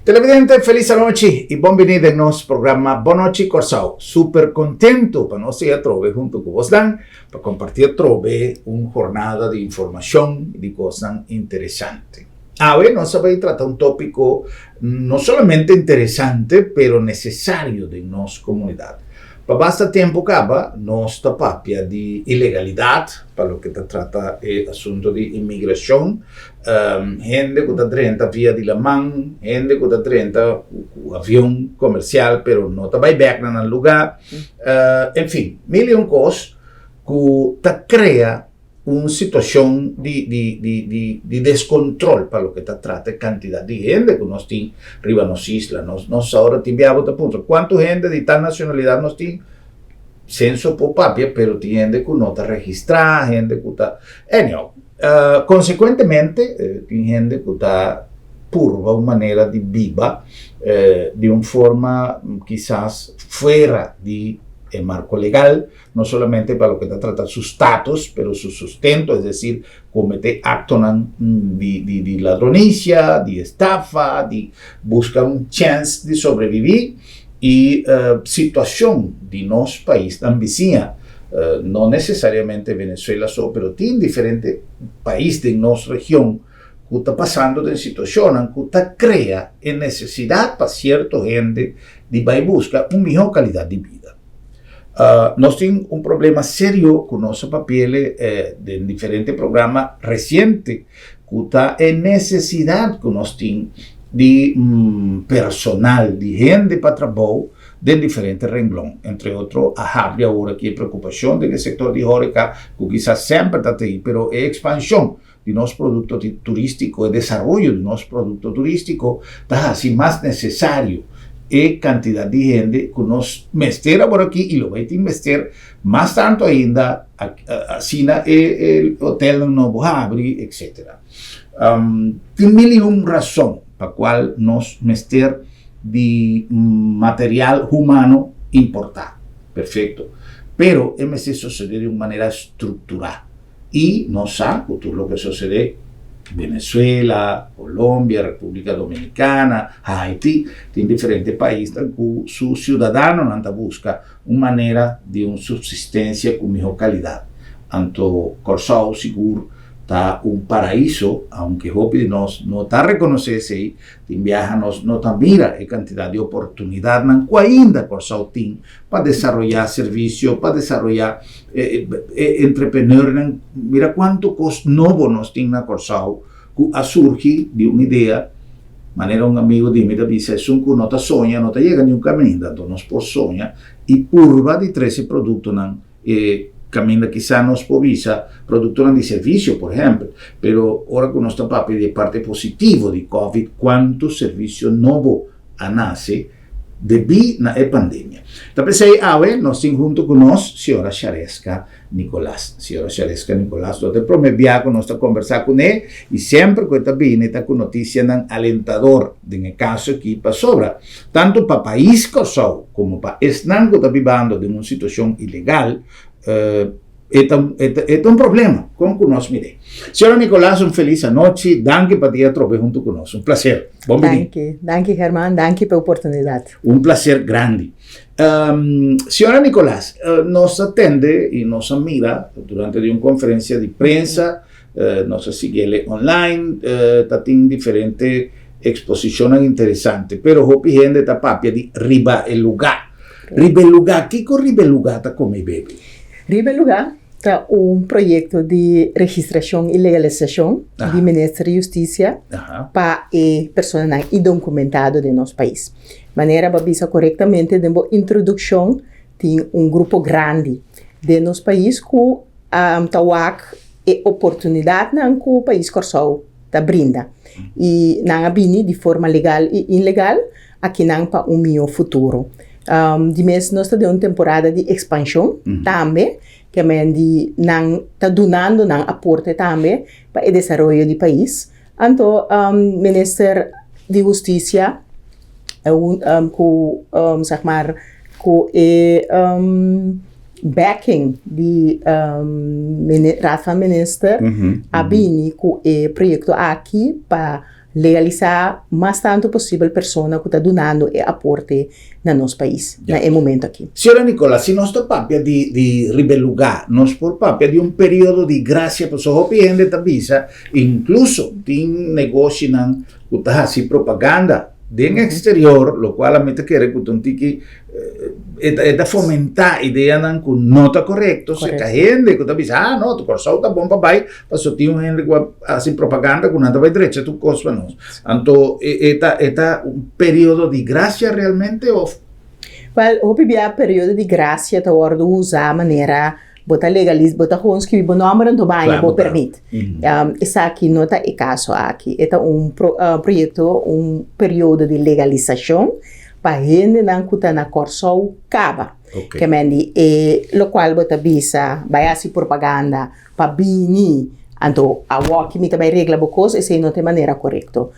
Televidente, felis anochi i bon bini den nos programa Bon Nochi Kòrsou. Super kontentu pa nos sigui atrobe huntu ku bosnan pa kompartí atrobe un jornada di informashon i di kosnan interesante. Awe nos a bai trata un tópiko no solamente interesante pero nesesario den nos komunidat. Pa basta tempu kaba nos ta papia di ilegalidat pa loke ta trata e asuntu di imigrashon, hende ku ta drenta via di laman, hende ku ta drenta ku avion komersial pero no ta bai bèk na nan lugá, en fin, mil i un kos ku ta krea un situashon di di di di di deskontròl pa loke ta trata e kantidat di hende ku nos tin riba nos isla. Nos nos ora tin biaha bo ta puntra kuantu hende di tal nashonalidat nos tin? Senso por papia pero tin hende ku no ta registrá, hende ku ta anyhow konsekuentemente tin hende ku ta purba un manera di biba di un forma kisas fuera di e marko legal. No solamente pa loke ta trata su status, pero su sustento, es decir, comete actonan di di di ladronicia, di estafa, di busca un chance di sobrevivi y situacion di nos paisnan bisiña, no necesariamente Venezuela so, pero tin diferente pais den nos region cu ta pasando den situacionnan cu ta crea e necesidad pa cierto hende di bay busca un miho calidad di bida. Nos tin un problema serio ku nos a papiele den diferente programa resiente ku ta e nesesidat ku nos tin di personal, di hende pa trabou den diferente renglon. Entre otro a habri awor aki e preokupashon den e sektor di hòreka ku kisas semper ta tei, pero e ekspanshon di nos produkto turístiko, e desaroyo di nos produkto turístiko ta hasi mas nesesario e kantidat di hende ku nos mester awor aki i lo bai tin mester mas tantu ainda asina e hotelnan nobo habri etcetera. Tin mil i un rason pa kual nos mester di material humano importá, perfekto, pero e mester sosodé di un manera strukturá. I nos sa ku tur loke sosodé Venezuela, Colombia, República Dominicana, Haiti, tin diferente paisnan ku su siudadanonan ta buska un manera di un supsistensia ku mihó kalidat. Anto Kòrsou sigur ta un paraiso, aunke hopi di nos no ta rekonosé esei. Tin biaha nos no ta mira e kantidat di oportunidatnan ku ainda Kòrsou tin pa desaroyá servisio, pa desaroyá e entrepreneurnan. Mira kuantu kos nobo nos tin na Kòrsou ku a surgi di un idea. Manera un amigu di mi ta bisa, esun ku no ta soña no ta yega niun kaminda. Anto nos por soña i purba di trese produktonan e kaminda kisá nos por bisa produktonan di servisio, por ehèmpel. Pero ora ku nos ta papia di e parti positivo di Covid, kuantu servisio nobo a nase debí na e pandemia. Ta p'esei awe nos tin huntu ku nos Señora Shareska Nicolaas. Señora Shareska Nicolaas lo ta e promé bia ku nos ta kombersá kuné i semper ku e ta bini ta ku notisianan alentador, den e kaso aki pasobra tantu pa pais Kòrsou komo pa esnan ku ta bibando den un situashon ilegal, E ta, e ta, e ta un problema. Kon ku nos mir'é? Señora Nicolaas, un felis anochi. Danki pa dia atrobe huntu ku nos. Un plaser. Bon bini. Danki. Danki, German. Danki pa e oportunidat. Un plaser grandi. Señora Nicolaas, nos a tende i nos a mira durante di un konferensia di prensa, nos a siguiele online, ta tin diferente eksposishonnan interesante, pero hopi hende ta papia di riba e lugá. Riba e lugá, kiko riba e lugá ta kome i bebe? Riba e lugá ta un proyekto di registrashon i legalisashon di Minister di Hustisia pa e personanan indokumentado den nos pais. Manera bo a bisa korektamente den bo introdukshon, tin un grupo grandi den nos pais ku ta wak e oportunidatnan ku pais Kòrsou ta brinda i nan a bini di forma legal i inlegal akinan pa un mihó futuro. Di mes nos ta den un temporada di ekspanshon tambe, ke men di nan ta dunando nan aporte tambe pa e desaroyo di pais. Anto Minister di Hustisia ku zeg maar ku e backing di Raad van Minister a bini ku e proyekto aki pa. Legalisá mas tantu posibel persona ku ta dunando e aporte na nos pais na e momento aki. Señora Nicola, si nos ta papia di di riba e lugá, nos por papia di un periodo di grasia pasobra hopi hende ta bisa, inkluso tin negoshinan ku ta hasi propaganda den eksterior, lokual ami ta kere ku ta un tiki E ta fomentá ideanan ku no ta korekto, serka hende ku ta bisa, ah no, Kòrsou ta bon pa bai, pasobra tin un hende ku a hasi propaganda ku nan ta bai drecha tur kos pa nos. Anto e ta e ta un periodo di grasia realmente òf? Wèl, hopi bia periodo di grasia ta wòrdu usá manera bo ta legalis, bo ta gewoon skibi bo nòmber anto bo haña bo pèrmit. Esaki no ta e kaso aki. E ta un proyekto, un periodo di legalisashon pa hendenan ku ta na Kòrsou kaba. Ke men di e lokual bo ta bisa bai hasi propaganda pa bini anto awoki mi ta bai regla bo kos esei no ta e manera korekto.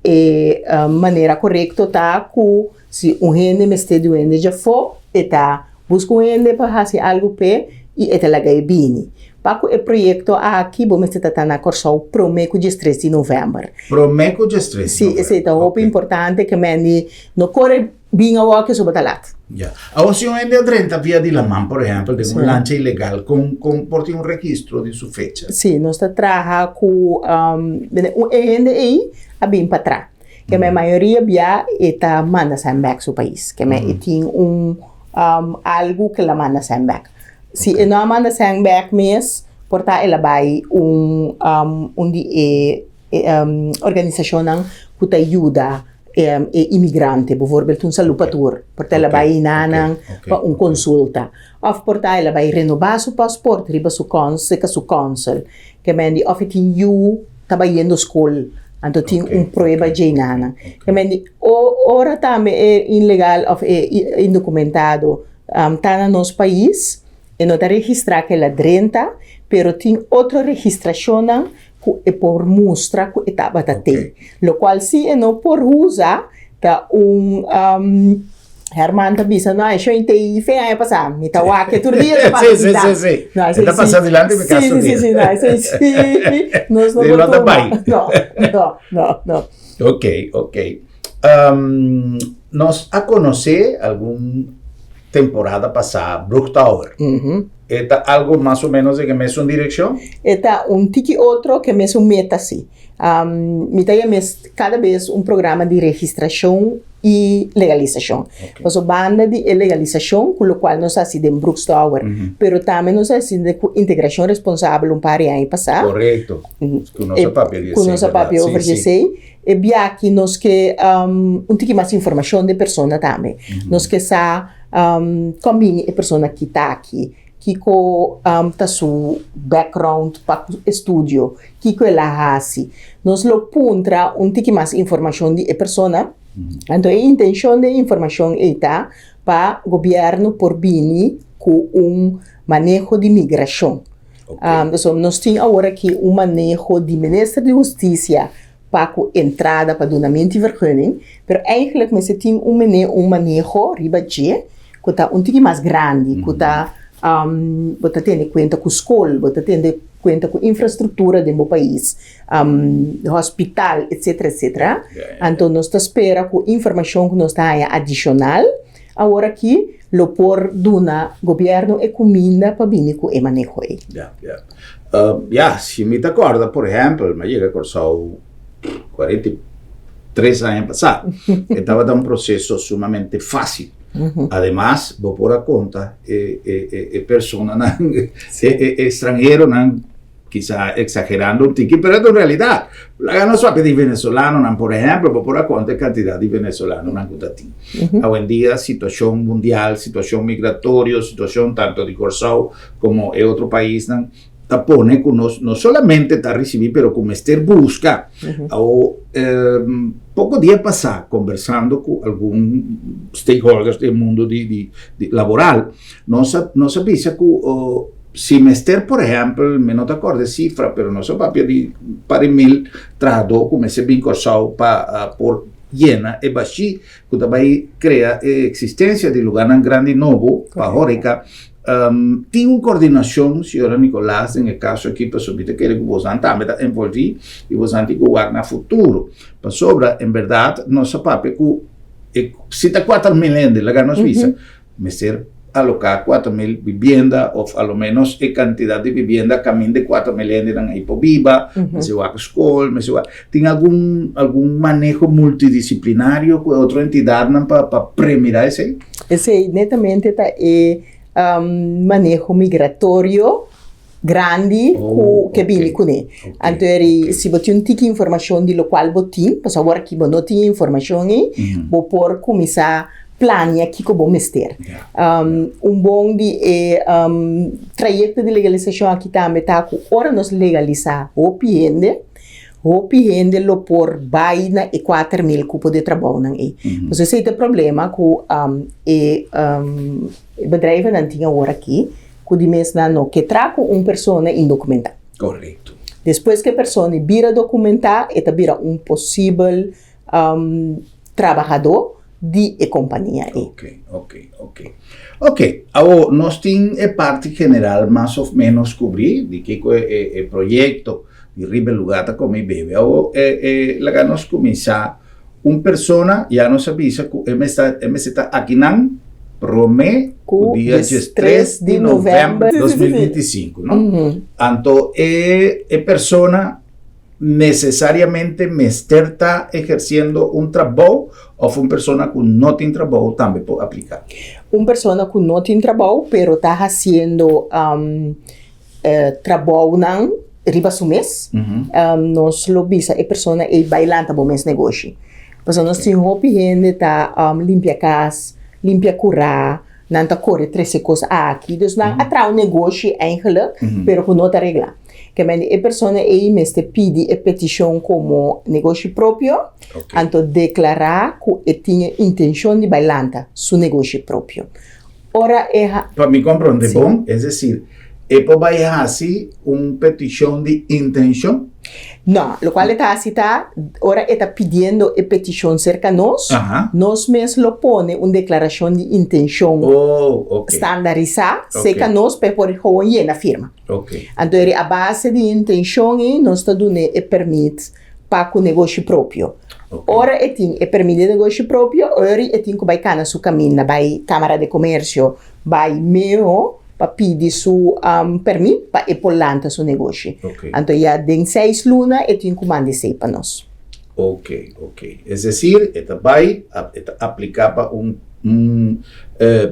E manera korekto ta ku si un hende mester di un hende djafó e ta buska un hende pa hasi algu p'e i e ta laga e bini. Pa ku e proyekto aki bo mester ta ta na Kòrsou promé ku diestres di novèmber. Promé ku diestres di novèmber. Sí, esei ta hopi importante ke men di no kore bin awor ke so bo ta lat. Ya. Awor si un hende a drenta via di laman, por ehèmpel, den un lancha ilegal, kon kon por tin un registro di su fecha? Sí, nos ta traha ku un e hende ei a bin patra. Ke men mayoria bia e ta manda sèn bèk su pais. Ke men e tin un algu ke el a manda sèn bèk. Si e no a manda sèn bèk mes, por ta el a bai un un di e organisashonnan ku ta yuda e imigrante, bivoorbeeld un Salud pa Tur. Por ta el a bai einan pa un konsulta. Òf por ta el a bai renobá su pasport riba su serka su kònsel. Ke men di òf e tin yu ta bayendo skol, anto tin un prueba dje einan. Ke men di ora tambe e ilegal òf e indokumentado ta na nos pais, e no ta registrá ku el a drenta, pero tin otro registrashonnan ku e por mustra ku e tabata te. Lokual si e no por usa ta un Herman ta bisa, no, e shoin te i fe aña pasá, mi ta wak e tur dia ta pasa Sí, sí, sí, sí. No, e ta pasa dilanti mi kas tur dia. Sí, sí, sí, no, esei sí, nos no por tuma. No, no, no, no. Ok, ok. Nos a konosé algun temporada pasá Brug Tower. E ta algo mas o ménos den e mesun direkshon? E ta un tiki otro ku e mesun meta sí. Mi ta yama es kada bes un programa di registrashon i legalisashon. Pasobra banda di e legalisashon ku lokual nos a hasi den Brooks Tower, pero tambe nos a hasi ku integrashon responsabel un par di aña pasá. Korekto. Ku nos a papia di esei. Ku nos a papia over di esei. E biaha nos ke un tiki mas informashon di e persona tambe. Nos ke sa kon bini e persona ki ta aki, kiko ta su background pa ku estudio, kiko el a hasi. Nos lo puntra un tiki mas informashon di e persona. Anto e intenshon di e informashon ei ta pa gobièrnu por bini ku un maneho di migrashon. Pasobra nos tin awor aki un maneho di Minister di Hustisia pa ku entrada pa dunamento di vergunning, pero eigenlijk mester tin un mene un maneho riba dje ku ta un tiki mas grandi, ku ta bo ta tene kuenta ku skol, bo ta tene kuenta ku infrastruktura den bo pais, hospital, etcetera, etcetera. Anto nos ta spera ku informashon ku nos ta haña adishonal awor aki lo por duna gobièrnu e kuminda pa bini ku e maneho ei. Ya, ya. Ya, si mi ta kòrda, por ehèmpel, mi a yega Kòrsou 43 aña pasá. E tabata un proseso sumamente fásil. Ademas, bo por a konta e e e personanan, e e estranheronan Kisa exagerando un tiki, pero e ta un realidad. Laga nos papia di venezolanonan, por ehemplo, bo por a konta e kantidat di venezolanonan ku ta tin. Awendia situashon mundial, situashon migratorio, situashon tanto di Kòrsou komo e otro paisnan ta pone ku nos no solamente ta risibí pero ku mester buska. Awo poko dia pasá kombersando ku algun stakeholders den mundu di laboral, Nos a nos a bisa ku si mester por ehèmpel, mi no ta kòrda e sifra, pero nos a papia di un par di mil trahadó ku mester bin Kòrsou pa por yena e bashí ku ta bai krea e eksistensia di lugánan grandi nobo pa hòreka. Tin un coordinacion, señora Nicolaas, den e caso aki, pasobra mi ta kere cu bosan tambe ta envolvi y bosan tin cu wak na futuro. Pasobra, en berdad, nos a papia cu e, si ta 4000 hende, laga nos bisa, mester aloca 4000 bibienda of a lo menos e cantidad di bibienda caminda e 4000 hendenan ey por biba, mester wak scol, mester wak, tin algun, algun maneho multidisciplinario cu e otro entidadnan pa, pa premira esey? Esei netamente ta e maneho migratorio grandi ku ke bini kuné. Anto eri si bo tin un tiki informashon di lokual bo tin, pasobra awor aki bo no tin e informashon ei, bo por kuminsá plania kiko bo mester. Un bon di e trayekto di legalisashon aki tambe ta ku ora nos legalisá hopi hende, Hopi hende lo por bai na e 4000 cupo di trabounan ei. Pasobra esei ta e problema cu e bedrijvennan tin awor aki, cu di mes nan no ke traha cu un persona indocumentá. Correcto. Despues cu e persona bira documentá, e ta bira un posibel trabahadó di e compania ei. Ok, ok, ok. Ok, awor nos tin e parti general mas of menos cubrí di kico e proyecto di riba e lugar ta come y bebe. Awor e e laga nos cuminsa un persona ya nos a bisa cu e mester e mester ta akinan prome cu dia 13 di november 2025, no? Anto e e persona necesariamente mester ta eherciendo un trabou of un persona cu no tin trabou tambe por aplica? Un persona cu no tin trabou pero ta haciendo trabounan riba su mes, nos lo bisa e persona ey bay lanta bo mes negoshi. Pasobra nos tin hopi hende ta limpia cas, limpia cura, nan ta core trece cos aki, dus nan a traha un negoshi eigenlijk, pero cu no ta regla. Kemende e persona ei mester pidi e petishon komo negoshi propio, anto deklará ku e tin e intenshon di bai lanta su negoshi propio. Ora e ha. Pa mi komprondé bon, es desir, e por bai hasi un petishon di intenshon? No, lokual e ta hasi ta, ora e ta pidiendo e petishon serka nos, nos mes lo pone un deklarashon di intenshon standarisá serka nos pa e por gewoon yena firma. Anto eri a base di intenshon ei nos ta dun'é e permit pa ku negoshi propio. Ora e tin e permit di negoshi propio, ori e tin ku bai kana su kaminda, bai Kamara de Komersio, bai meo pa pidi su permit pa e por lanta su negoshi. Anto ya den seis luna e tin ku manda esei pa nos. Ok, ok. Es decir, e ta bai, e ta apliká pa un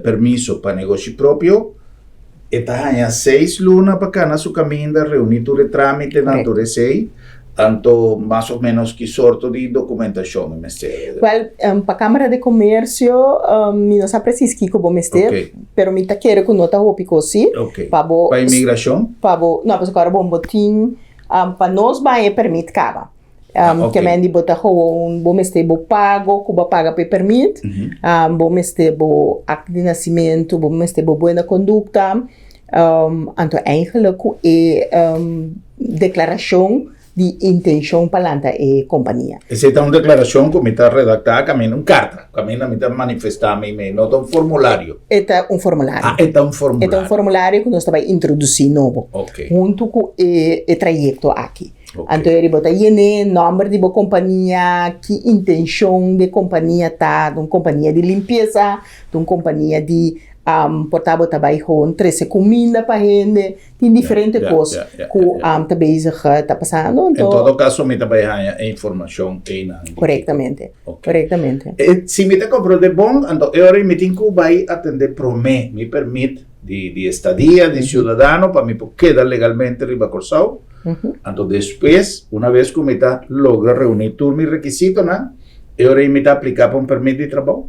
permiso pa negoshi propio. E ta haña seis luna pa kana su kaminda, reuní tur e trámitenan, tur esei. Anto mas o ménos ki sorto di dokumentashon e mester? Wèl, pa Kámara de Komersio mi no sa presis kiko bo mester, pero mi ta kere ku no ta hopi kos sí. Pa bo. Pa imigrashon? Pa bo, no, pasobra ora bo tin, pa nos bai e pèrmit kaba. Ke men di bo ta gewoon, bo mester bo pago ku bo a paga pa e permit, bo mester bo akta di nasimentu, bo mester bo buena kondukta, anto eigenlijk ku e deklarashon di intenshon pa lanta e kompania. Esei ta un deklarashon ku mi ta redaktá kaminda un karta, kaminda mi ta manifestá mi mes, no ta un formulario. E ta un formulario. Ah, e ta un formulario. E ta un formulario ku nos ta bai introdusí nobo. Huntu ku e trayekto aki. Anto eri bo ta yene nomber di bo kompania, ki intenshon di e kompania ta, ta un kompania di limpiesa, ta un kompania di por ta bo ta bai gewoon trese kuminda pa hende, tin diferente kos ku ta bezig ta pasando. En todo kaso mi ta bai haña e informashon einan. Korektamente, korektamente. Si mi ta komprende bon, anto e ora mi tin ku bai atende promé mi permit di estadia di siudadano pa mi por keda legalmente riba Kòrsou. Anto despues, una bes ku mi ta logra reuní tur mi rekisitonan, e ora ei mi ta apliká pa un permit di trabou.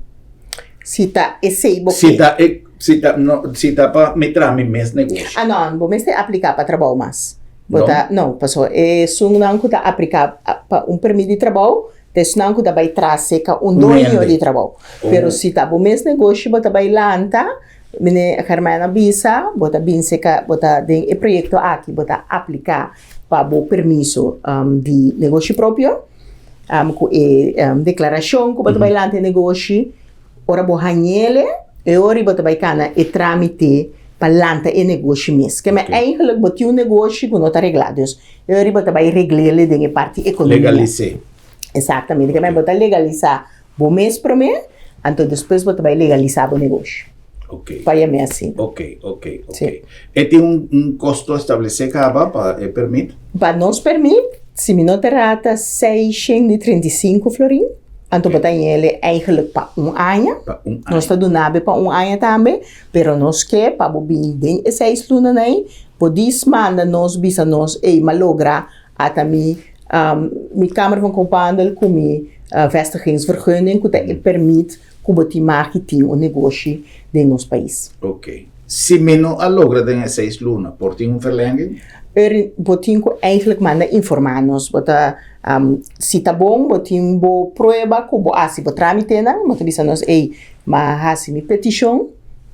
Si ta esei bo ke. Si ta e, si ta, no, si ta pa mi traha mi mes negoshi. Ah, no, bo mester apliká pa trabou mas. Bo ta, no, pasobra esunnan ku ta apliká pa un permit di trabou, ta esunnan ku ta bai traha serka un doño di trabou. Pero si ta bo mes negoshi bo ta bai lanta, Mene Germán a bisa, bo ta bin seca, bo ta den e proyecto aki, bo ta aplica pa bo permiso di negoshi propio, cu e declaracion cu bo ta bay lanta e negoshi, ora bo hañele, e ora bo ta bay cana e tramite. pa lanta e negoshi mes. Ke men eigenlijk bo tin un negoshi ku no ta reglá. Dus e ora bo ta bai regl'é den e parti ekonomia. Legalis'é. Exactamente. Ke men bo ta legalisá bo mes promé, anto despues bo ta bai legalisá bo negoshi. Pa yam'é asina. Ok, ok, ok. Si. E tin un un kosto establesé kaba pa e permit? Pa nos permit, si mi no ta rata, seishent di 35 florin. Anto bo ta yele eigenlijk pa un aña. Pa un aña. Nos ta duna bo pa un aña tambe, pero nos ke pa bo bini den e seis lunanan ei, bo dis manda nos bisa nos, ey, m'a logra ata mi mi Kamer van Koophandel ku mi vestigingsvergunning ku ta e permit ku bo tin mag di tin un negoshi den nos pais. Ok. Si mi no a logra den e seis luna, por tin un verlenging? Er, bo tin ku eigenlijk manda informá nos. Bo ta, si ta bon, bo tin bo prueba ku bo hasi bo trámitenan, bo ta bisa nos, ey, m'a hasi mi petishon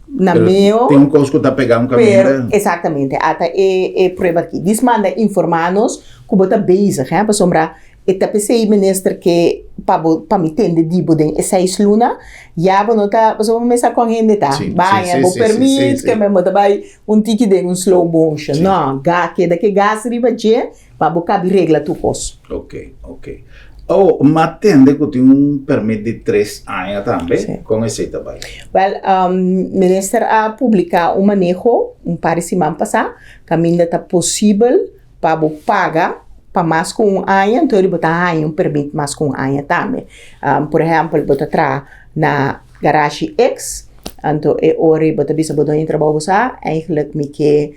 na Pero meo. tin un kos ku ta pegá un Pero, kaminda. exactamente, ata e e prueba aki. Dis manda informá nos ku bo ta bezig, hè, pasobra E ta p'esei minister ke pa bo pa mi tende di bo den e seis luna ya bo no ta pasobra bo mester sa kon hende ta baña bo permit ke men bo ta bai un tiki den un slow motion no ga keda ke gas riba dje pa bo kabi regla tur kos. Ok ok oh m'a tende ku tin un permit di tres aña tambe kon esei ta bai? Wèl minister a publiká un maneho un par di siman pasá kaminda ta posibel Pa bo paga pa mas ku un aña, anto bo ta haña un permit mas ku un aña tambe. Por ehèmpel, bo ta traha na garashi X, anto e ora ei bo ta bisa bo doño di trabou, bo sa, eigenlijk mi ke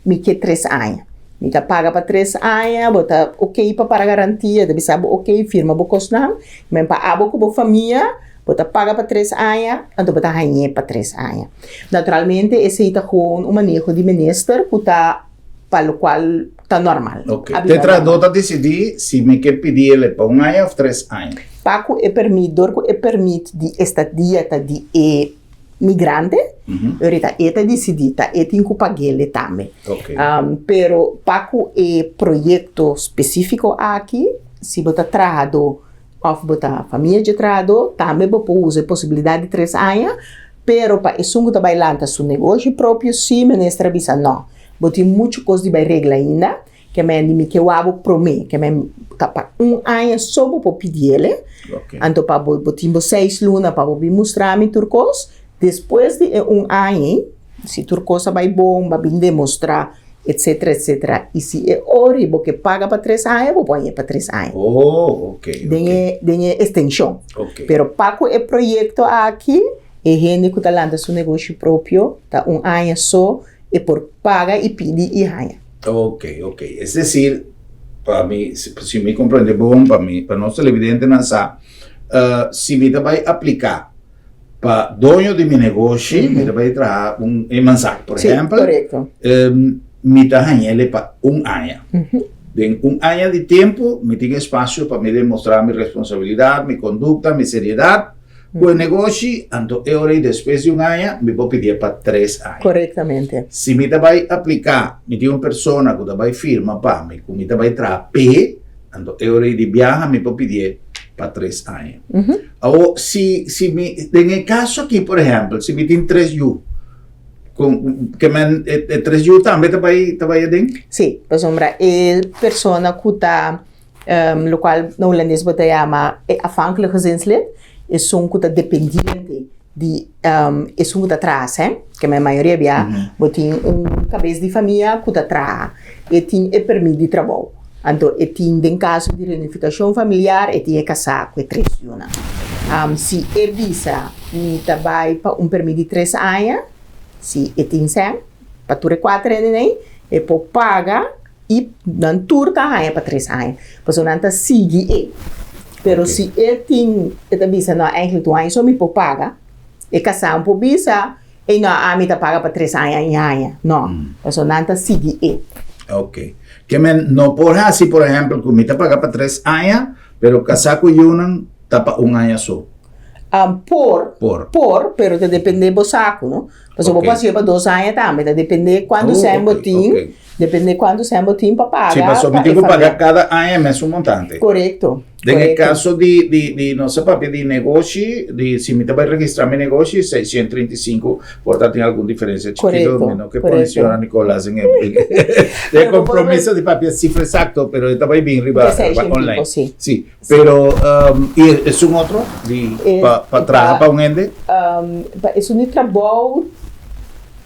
mi ke tres aña. Mi ta paga pa tres aña, bo ta oké pa para garantia, ta bisa bo oké, firma bo kosnan, men pa abo ku bo famia, bo ta paga pa tres aña, anto bo ta hañ'é pa tres aña. Naturalmente esei ta gewoon un maneho di minister ku ta. pa locual ta normal. Ok. Te trahadó ta disidí si mi ke pidi el pa un aña òf tres aña. Pa ku e permit, dor ku e permit di estadia ta di e migrante, ahorita e ta disidí, ta e tin ku pag'el tambe. Ok. Pero pa ku e proyekto spesífiko aki, si bo ta trahadó òf bo ta famia dje trahadó, tambe bo por usa e posibilidat di tres aña, pero pa esun ku ta bai lanta su negoshi propio sí minister a bisa nò. Bo tin muchu kos di bai regla ainda, ke men di mi ke wak bo promé, ke men ta pa un aña so bo por pidi el, anto pa bo bo tin bo seis luna pa bo bin mustra mi tur kos, despues di e un aña ei, si tur kos a bai bon, bo a bin demostrá etcetera etcetera, i si e ora bo ke paga pa tres aña, bo por haña pa tres aña. Den e den e estenshon. Pero pa ku e proyekto aki, e hende ku ta lanta su negoshi propio ta un aña so e por paga i pidi i haña. Ok, ok. Es decir, pa mi, si mi comprende bon, pa mi, pa nos televidentenan sa, si mi ta bai aplica pa doño di mi negoshi, mi ta bai traha un eenmanszaak, por ehempel, Sí, korekto. mi ta hañ'ele pa un aña. Den un aña di tempo, mi tin espacio pa mi demostra mi responsabilidad, mi conducta, mi seriedad, Ku e negoshi, anto e ora ei despues di un aña mi por pidié pa tres aña. Korektamente. Si mi ta bai apliká, mi tin un persona ku ta bai firma pa mi ku mi ta bai traha p'e, anto e ora ei di biaha mi por pidié pa tres aña. Awor, si si mi, den e kaso aki por ehèmpel, si mi tin tres yu, kon ke men e tres yu tambe ta bai ta bai aden? Sí, pasobra e persona ku ta Lokual na hulandes bo ta yama e afhankelijk gezinslid, esun ku ta dependiente di esun ku ta traha sèn, ke men mayoria bia bo tin un kabes di famia ku ta traha, e tin e permit di trabou, anto e tin den kaso di reunifikashon familiar e tin e kasá ku e tres yunan. Si e bisa mi ta bai pa un permit di tres aña, si e tin sèn pa tur e kuater hende e por paga. I nan tur ta haña pa tres aña, pasobra nan ta sigui e. Pero si e tin, e ta bisa, no, eigenlijk un aña so mi por paga. E kasá no por bisa, ey no, ami ta paga pa tres aña i haña. No, pasobra nan ta sigui e. Ok. Ke men no por hasi, por ehèmpel, ku mi ta paga pa tres aña, pero kasá ku yunan ta pa un aña so. Por, Por. por, pero ta dependé bo saku, no? Pasobra bo por hasié pa 2 aña tambe, ta dependé kuantu sèn bo tin, dependé kuantu sèn bo tin pa paga. Si, pasobra mi tin ku paga kada aña mesun montante. Korekto. Den e kaso di nos a papia di negoshi, di si mi ta bai registrá mi negoshi, 635, por ta tin algun diferensia chikitu, mi no ke pone señora Nicolas den e kompromiso di papia sifra eksakto, pero e ta bai bin riba online. Si, pero i esun otro di pa traha pa un hende? Pa esun di trabou,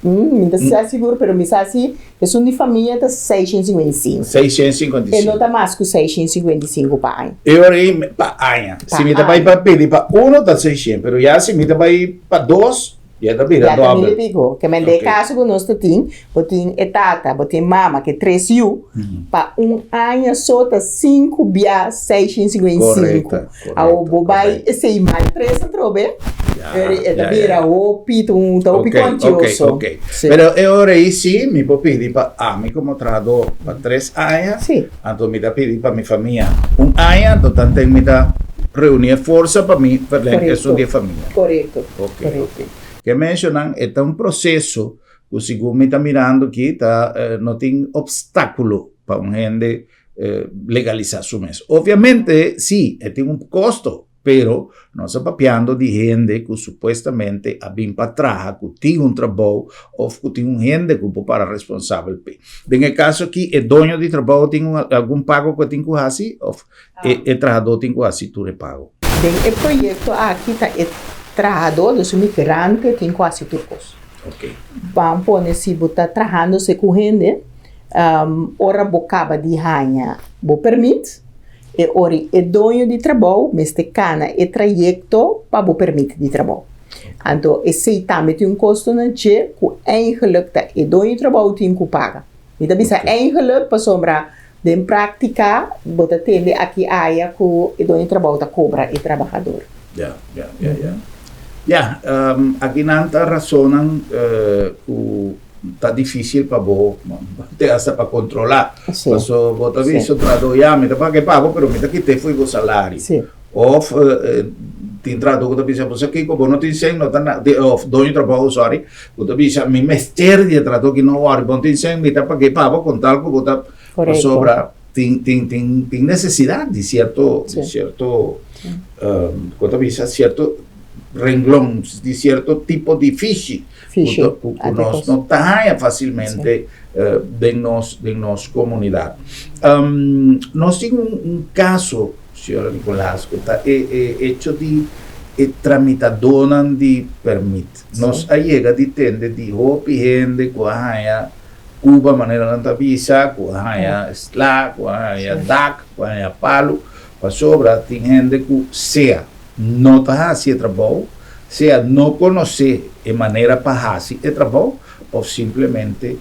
mi ta sa sigur, pero mi sa si esun di famia ta 655. 655. E no ta mas ku 655 pa aña. E ora ei pa aña. Si mi ta bai pa pidi pa uno ta 600, pero ya si mi ta bai pa dos, ya ta bira Ya ta mil dòbel. i piko. Ke men den e kaso ku nos ta tin, bo tin e tata, bo tin mama ke tres yu, pa un aña so ta sinku bia 655. Korekto, Awor bo bai korekto. esei mal tres atrobe, Ya, e ta ya, bira ya. hopi, ta un ta hopi Ok, ok, kuantioso. ok. Sí. Pero e ora ei sí mi por pidi pa ami komo trahadó pa 3 aña, anto mi ta pidi pa mi famia un aña, anto tanten mi ta reuní e forsa pa mi verleng esun di e famia. Korekto, Ok, korekto. ok. Ke menshonan e ta un proseso ku segun mi ta mirando aki ta no tin opstákulo pa un hende legalisá su mes. Obviamente sí e tin un kosto, pero nos ta papiando di hende ku supuestamente a bin pa traha, ku tin un trabou òf ku tin un hende ku por para responsabel p'e. Den e kaso aki e doño di trabou tin un algun pago ku e tin ku hasi òf e trahadó tin ku hasi tur e pago? Den e proyekto aki ta e trahadó, dus e migrante, tin ku hasi tur kos. Ban pone si bo ta trahando se ku hende, ora bo kaba di haña bo permit, e ora e doño di trabou mester kana e trayekto pa bo permit di trabou. Anto esei tambe tin un kosto na dje ku eigenlijk ta e doño di trabou tin ku paga. Mi ta bisa eigenlijk pasobra den práktika bo ta tende aki aya ku e doño di trabou ta kobra e trabahador. Ya, ya, ya, ya. Ya, aki nan ta rasonnan ku ta difícil pa bo te hasta pa controla. Paso bo ta bisa un trahador, ya mi ta paga e pago pero mi ta kit'e fo'i bo salario. Of tin trahador ku ta bisa bo sa kiko bo no tin sen no ta na of doño di trabou sorry ku ta bisa mi mester di e trahador ki no wòri bo no tin sen mi ta paga e pago kon tal ku bo ta pasobra tin tin tin tin nesesidat di sierto di sierto ku ta bisa sierto renglon di sierto tipo di fishi ku nos no ta haña fásilmente den nos komunidat. Nos tin un kaso, señora Nicolas, ku ta e hecho di e tramitadónan di pèrmit. Nos a yega di tende di hopi hende ku a haña Cuba manera nan ta bisa, ku a haña sla, ku a haña dak, ku a haña palu, pasobra tin hende ku sea no ta hasi e trabou, sea no konosé e manera pa hasi e trabou òf simplemente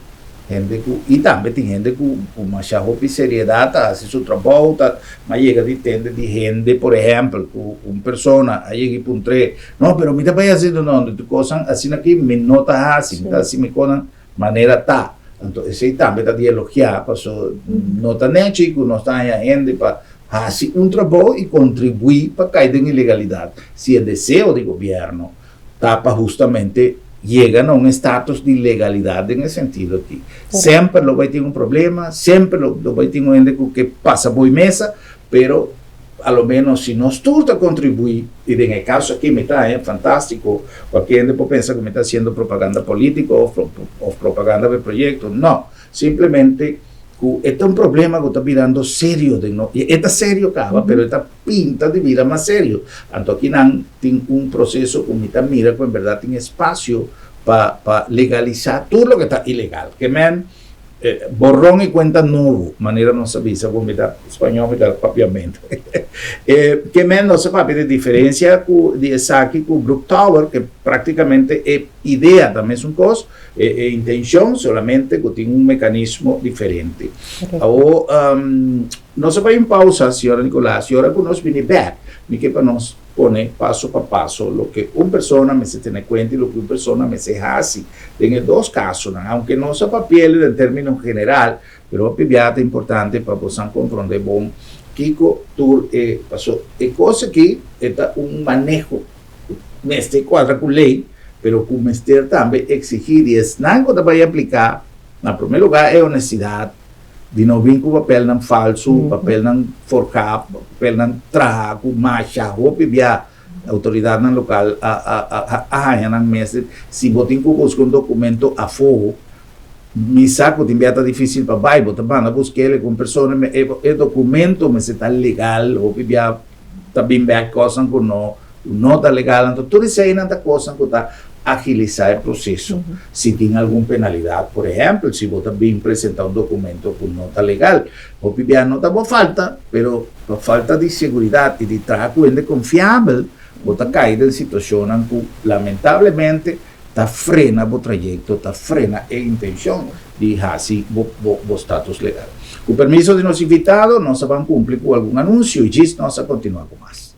hende ku i tambe tin hende ku ku masha hopi seriedat ta hasi su trabou ta m'a yega di tende di hende por ehèmpel ku un persona a yega i puntr'é no pero mi ta bai hasi no no tu kosnan asina aki mi no ta hasi mi ta hasi mi kosnan manera ta anto esei tambe ta di elogiá paso no ta nechi ku nos ta haña hende pa hasi un trabou i kontribuí pa kai den ilegalidat si e deseo di gobièrnu ta pa hustamente yega na un estatus di legalidat den e sentido aki. Semper lo bai tin un problema, semper lo bai tin un hende ku ke pasa boi mesa, pero a lo menos si nos tur ta kontribuí, i den e kaso aki mi ta haña fantástiko, kualke hende por pensa ku mi ta hasiendo propaganda polítiko òf propaganda pa e proyekto, no, simplemente ku e ta un problema ku ta birando serio den nos, i e ta serio kaba, pero e ta pinta di bira mas serio. Anto akinan tin un proseso ku mi ta mira ku en bèrdat tin espasio pa legalisá tur loke ta ilegal. Ke men borron y cuenta nobo, manera nos a bisa ku mi ta spañó mi ta papiamentu. Ke men nos a papia di diferensia ku di esaki ku Brook Tower ke praktikamente e idea ta mesun kos, E intencion solamente cu tin un mecanismo diferente. Awo, nos a bay un pausa, señora Nicolas, y ora cu nos bini bek, mi ke pa nos pone paso pa paso loke un persona mester tene cuenta y loke un persona mester haci den e dos casonan. Aunke nos a papi'el den termino general, pero hopi bia ta importante pa bosan compronde bon kico tur e paso. E cos aki e ta un maneho cu mester cuadra cu ley. pero ku mester tambe eksigí di esnan ku ta bai apliká, na promé lugá e honestidat di no bin ku papelnan falsu, papelnan forká, papelnan traha ku masha hopi bia outoridatnan lokal a a haña nan mes. Si bo tin ku buska un dokumento afó, mi sa ku tin bia ta difísil pa bai, bo ta manda busk'el ku un persona, e dokumento mester ta legal, hopi bia ta bin bek kosnan ku no no ta legal, anto tur eseinan ta kosnan ku ta agilisá e proseso. Si tin algun penalidat, por ehèmpel, si bo ta bin presentá un dokumento ku no ta legal, hopi bia no ta bo falta, pero pa falta di seguridat i di traha ku hende konfiabel, bo ta kai den situashonnan ku lamentablemente ta frena bo trayekto, ta frena e intenshon di hasi bo bo status legal. Ku permiso di nos invitado, nos a ban kumpli ku algun anunsio i djis nos a kontinuá ku mas.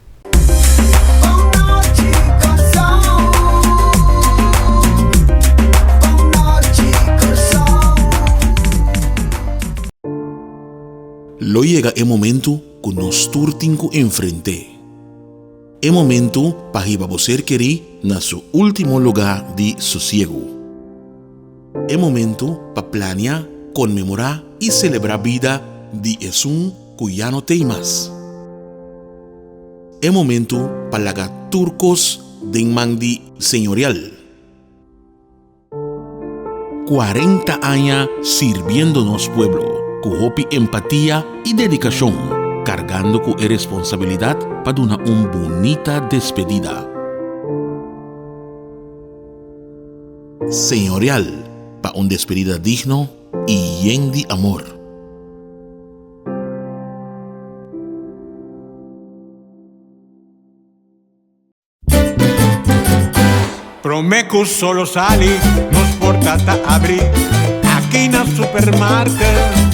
Lo yega e momentu ku nos tur tin ku enfrent'é. E momentu pa hiba bo ser kerí na su último lugá di sosiegu. E momentu pa plania, konmemorá i selebrá bida di esun ku ya no t'ei mas. E momentu pa laga tur kos den man di Señorial. 40 aña sirbiendo nos pueblo ku hopi empatia i dedikashon, kargando ku e responsabilidat pa duna un bunita despedida. Señorial pa un despedida digno i yen di amor. Prome cu solo sali, nos porta ta abri aki na supermarket.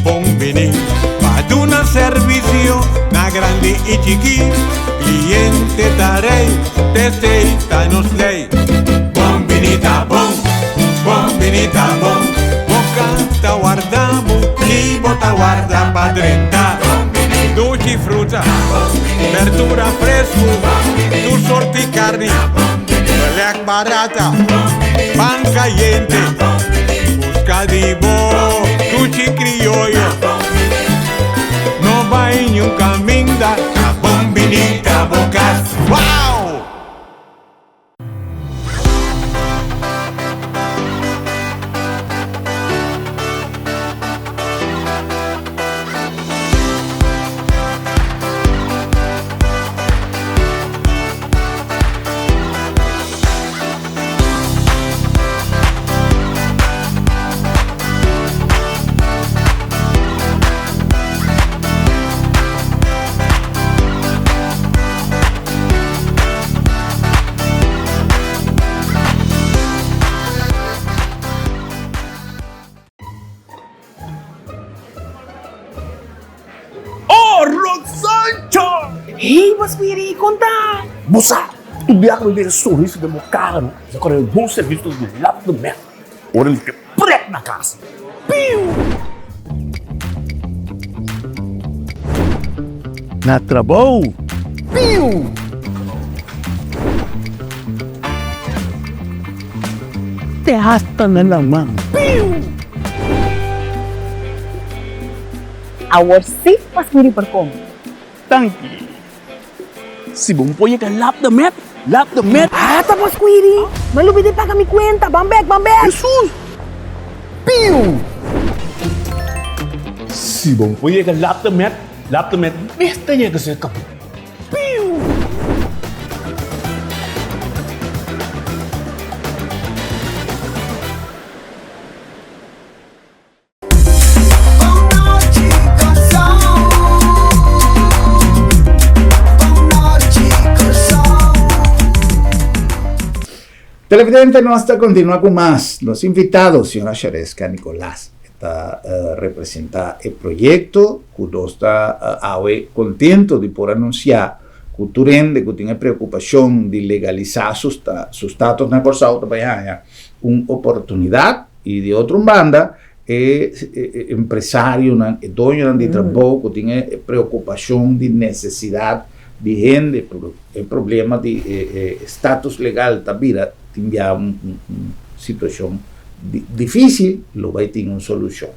Bon bini pa duna servicio na grandi y chiki. Cliente ta rey, t'esey ta nos ley. Bon bini ta bon, bon bini ta bon. Boca ta warda bo y bo ta warda pa drenta. Dushi fruta, berdura fresku, tur sorti karni, belèk barata, pan kayente, buska di bo dushi krioyo. No bai niun kaminda, ta bon bini ta bo kas. Wow! Oh, Rosancho! Hey, Basmiri, kon ta? Bo sa, tur biaha mi mira sonrisa den bo kara no, mi sa kore bon servicio ta di lap de mèt. Ora mi ke prek na kas. Piu! Na trabou. Piu! Te hasta na laman. Piu! Awor sí Pasmiri por come. Danki. Si bo por yega lap de met, lap de met. Ata Pasquiri, m'a lubida di paga mi cuenta, ban bek, ban bek. Hesus! Piu! Si bo por yega lap de met, lap de met mester yega cerca bo. Piu! Televidente, nos ta continua cu mas. Nos invitado, señora Shareska Nicolas, ta representa e proyecto cu nos ta awe contento di por anuncia cu tur hende cu tin e preocupacion di legalisa su status na Corsou ta bay haya un oportunidad. I di otro un banda, e empresarionan, e doñonan di trabou ku tin e preokupashon di nesesidat di hende, e problema di e status legal ta bira tin bia un situacion dificil, lo bay tin un solucion.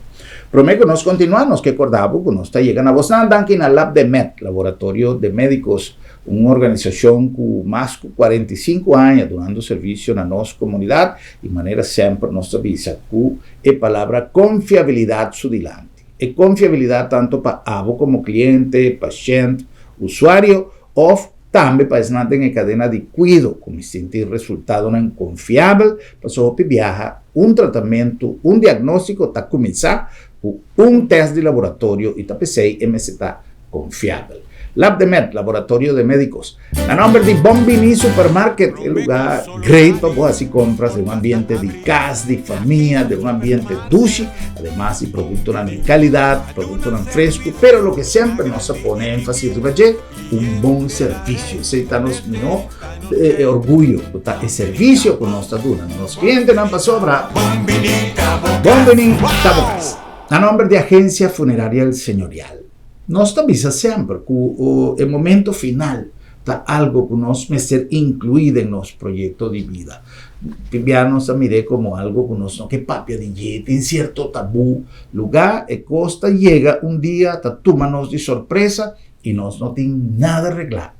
Prome cu nos continua, nos ke corda bo cu nos ta yega na bosnan danki na Labdemed, Laboratorio de Medicos, un organisacion cu mas cu 45 aña dunando servicio na nos comunidad y manera semper nos ta bisa cu e palabra confiabilidad su dilanti. E confiabilidad tanto pa abo como cliente, pashent, usuario of tambe pa esnan den e cadena di cuido cu mi sinti resultadonan confiabel pasobra hopi biaha un tratamento, un diagnostico ta cuminsa cu un test di laboratorio y ta pesey e mester ta confiabel. Labdemed, Laboratorio de Medicos. Na nomber di Bon Bini Supermarket, e lugar great pa bo haci compras den un ambiente di cas, di famia, den un ambiente dushi, ademas di productonan di calidad, productonan fresco, pero loke semper nos a pone enfasis riba dje, un bon servicio. Esey ta nos miho orguyo, cu ta e servicio cu nos ta duna na nos clientenan pasobra Bon Bini ta bo cas. Na nomber di Agencia Funeraria El Señorial. Nos ta bisa semper ku e momento final ta algo ku nos mester inkluí den nos proyekto di bida. Tin bia nos ta mir'é komo algo ku nos no ke papia di dje, tin sierto tabú. Lugá e kos ta yega un dia ta tuma nos di sorpresa i nos no tin nada reglá.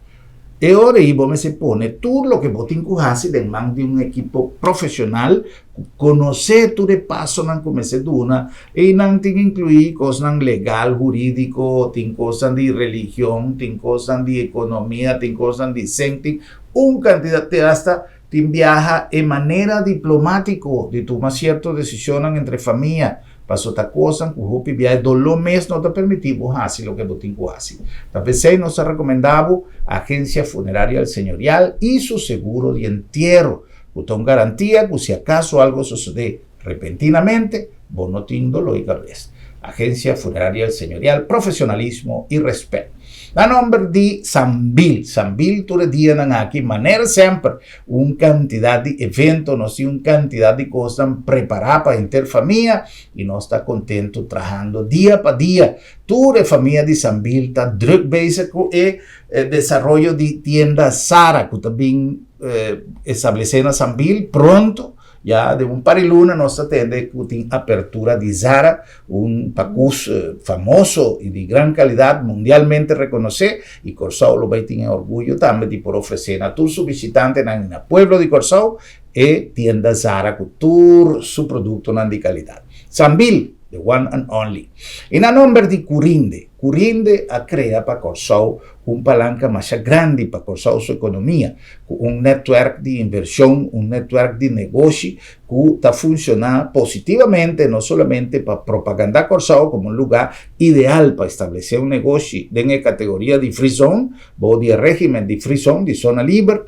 E ora ei bo mester pone tur loke bo tin ku hasi den man di un ekipo profeshonal ku konosé tur e pasonan ku mester duna. Einan tin inkluí kosnan legal, hurídiko, tin kosnan di religion, tin kosnan di ekonomia, tin kosnan di sèn, tin un kantidat, te asta tin biaha e manera diplomátiko di tuma sierto desishonnan entre famia. Paso ta kosnan ku hopi bia e doló mes no ta permití bo hasi loke bo tin ku hasi. Ta p'esei nos ta rekomendá bo Agensia Funeraria El Señorial i su seguro di entiero, ku ta un garantia ku si akaso algo sosodé repentinamente, bo no tin doló i kabes. Agensia Funeraria El Señorial, profesionalismo i rèspèt. Na nòmber di Sambil, Sambil tur e dianan aki manera semper Un kantidat di evento, nos tin un kantidat di kosnan prepará pa henter famia i nos ta kontentu trahando dia pa dia. Tur e famia di Sambil ta druk bezig ku e desaroyo di tienda Sara ku ta bin establesé na Sambil pronto. Ya den un par di luna nos ta tende ku tin apertura di Zara, un pakus famoso i di gran kalidat mundialmente rekonosé, i Kòrsou lo bai tin e orguyo tambe di por ofresé na tur su bishitantenan i na pueblo di Kòrsou e tienda Zara ku tur su produktonan di kalidat. Sambil, the one and only. I na nomber di Curinde, Curinde a krea pa Kòrsou un palanka masha grandi pa Kòrsou su ekonomia, ku un nètwèrk di invershon, un nètwèrk di negoshi ku ta funshoná positivamente no solamente pa propagandá Kòrsou komo un lugá ideal pa establesé un negoshi den e kategoria di free zone, bou di e régimen di free zone, di zona liber,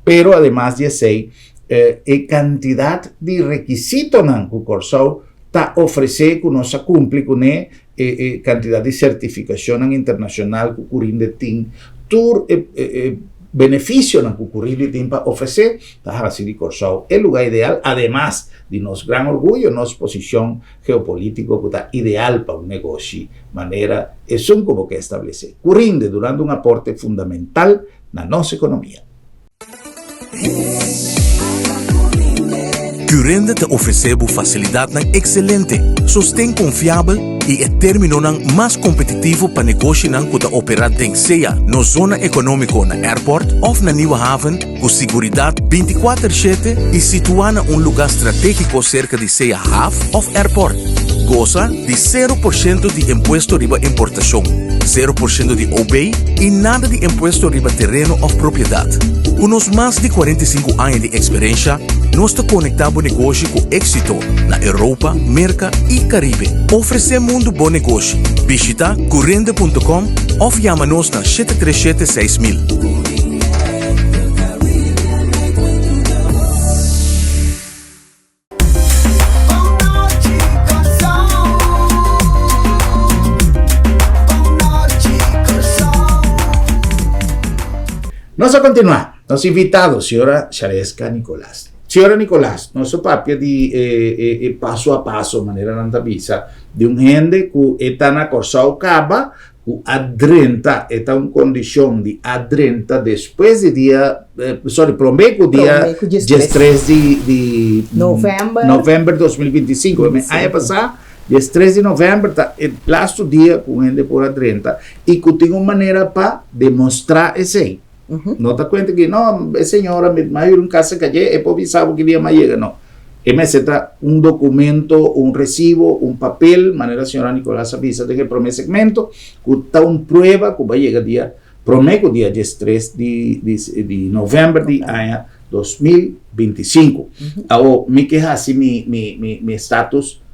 pero ademas di esei e kantidat di rekisitonan ku Kòrsou ta ofresé ku nos a kumpli kuné, e kantidat di sertifikashonnan internashonal ku Curinde tin, tur e benefisionan ku Curinde tin pa ofresé, ta hasi di Kòrsou e lugá ideal, ademas di nos gran orguyo, nos posishon geopolítiko ku ta ideal pa un negoshi manera esun ku bo ke establesé. Curinde durante un aporte fundamental na nos ekonomia. Curinde ta ofresé bo fasilidatnan ekselente, sosten konfiabel i e términonan mas kompetitivo pa negoshinan ku ta operá den sea nos zona ekonómiko na Airport òf na Nieuwe Haven ku siguridat bintikuater shete i situá na un lugá stratégiko serka di sea haf òf airport. Gosa di sero por shento di impuesto riba importashon, sero por shento di OB i nada di impuesto riba tereno òf propiedat. Ku nos mas di 45 aña di eksperensha, nos ta konektá bo negoshi ku éksito na Europa, Merka i Karibe. Ofresé mundu bo negoshi. Bishitá curende.com òf yama nos na 737 6000. Nos a continua. Nos invitado, señora Shareska Nicolas. Señora Nicolas, nos a papia di e, e, e paso a paso, manera nan ta bisa, di un hende ku e ta na Kòrsou kaba, ku a drenta, e ta un kondishon di a drenta despues di dia, sorry, promé ku dia diestres di di novèmber, novèmber 2025, aña pasá, diestres di novèmber ta e lastu dia ku un hende por a drenta i ku tin un manera pa demostrá esei. No ta kuenta ki no, e señora mi a hür un kasa kaye, e por bisa bo ki dia mi a yega, no. E mester ta un documento, un recibo, un papel, manera señora Nicolas a bisa den e prome segmento, cu ta un prueba cu bo a yega dia prome cu dia diestres di di november di aña 2025. Awo mi ke haci mi mi mi mi status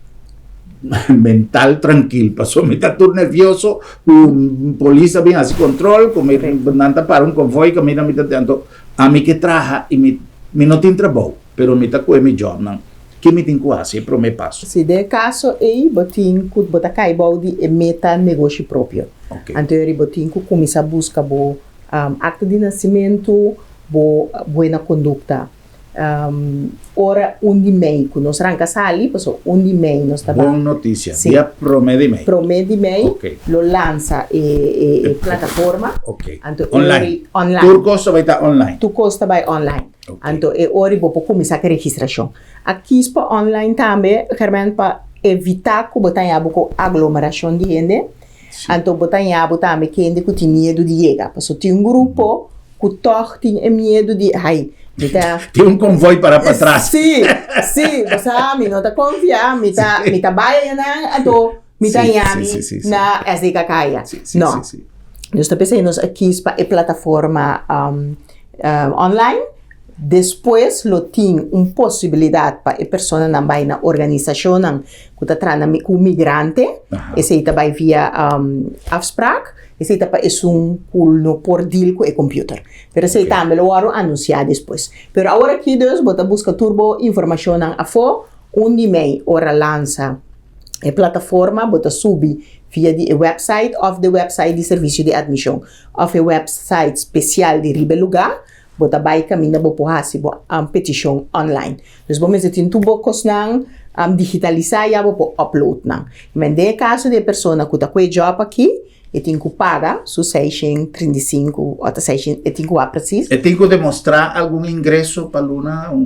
mental trankil pasobra mi ta tur nervioso cu polis ta bin haci control cu mi nan ta para un convoy caminda mi ta anto ami ke traha y mi mi no tin trabou. Pero mi ta koe mi jobnan. Ke mi tin ku hasi? E promé paso. Si den e kaso ei bo tin ku bo ta kai bou di e meta negoshi propio. Anto eri bo tin ku kuminsá buska bo akta di nasimentu, bo buena kondukta. Ora un di mei ku nos ranka sali, pasobra un di mei nos ta Bon notisia. Dia promé di mei. Promé di mei lo lansa e plataforma. Anto eri online. Tur kos ta bai ta online. Tur kos ta bai online. Anto e ora bo por kuminsá ku e registrashon. A kis pa online tambe, Germen, pa evitá ku bo ta haña bo ku aglomerashon di hende. Anto bo ta haña bo tambe kende ku tin miedu di yega. Pasobra tin un grupo ku tòg tin e miedu di, ai, mi ta. Tin un konvoi para patras. Sí, sí, bo sa, mi no ta konfia, mi ta, mi ta bai ayanan, anto mi ta haña mi na SDKK aya. No. Nos ta p'esei nos a kis pa e plataforma online. Despues lo tin un posibilidat pa e personanan bai na organisashonnan ku ta traha na ku migrante. Esei ta bai via afsprak. Esei ta pa esun ku no por deal ku e computer. Pero esei tambe lo wòrdu anunsiá despues. Pero awor aki dus bo ta buska tur bo informashonnan afó. Un di mei ora lansa e plataforma bo ta subi via di e website òf de website di servisio di atmishon. Of e website spesial di riba e lugá, bo ta bai kaminda bo por hasi bo petishon online. Dus bo mester tin tur bo kosnan digitalisá ya bo por upload nan. Men den e kaso di e persona ku ta ku e job aki, e tin ku paga su 635 òf ta seishen, e tin ku wak presis. E tin ku demostrá algun ingreso pa luna, un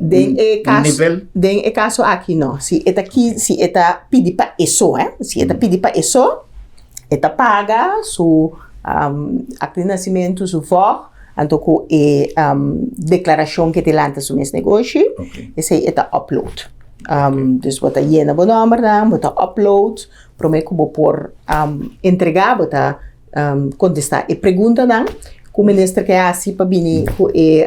nivel? Den e kaso aki no. Si e ta ki, si e ta pidi pa e so, si e ta pidi pa e so, E ta paga su akta di nasimentu, su vòg, anto ku e deklarashon ku e ta lanta su mes negoshi, esei e ta upload. Dus bo ta yena bo nòmbernan, bo ta upload, promé ku bo por entregá bo ta kontestá e preguntanan ku minister ke hasi pa bini ku e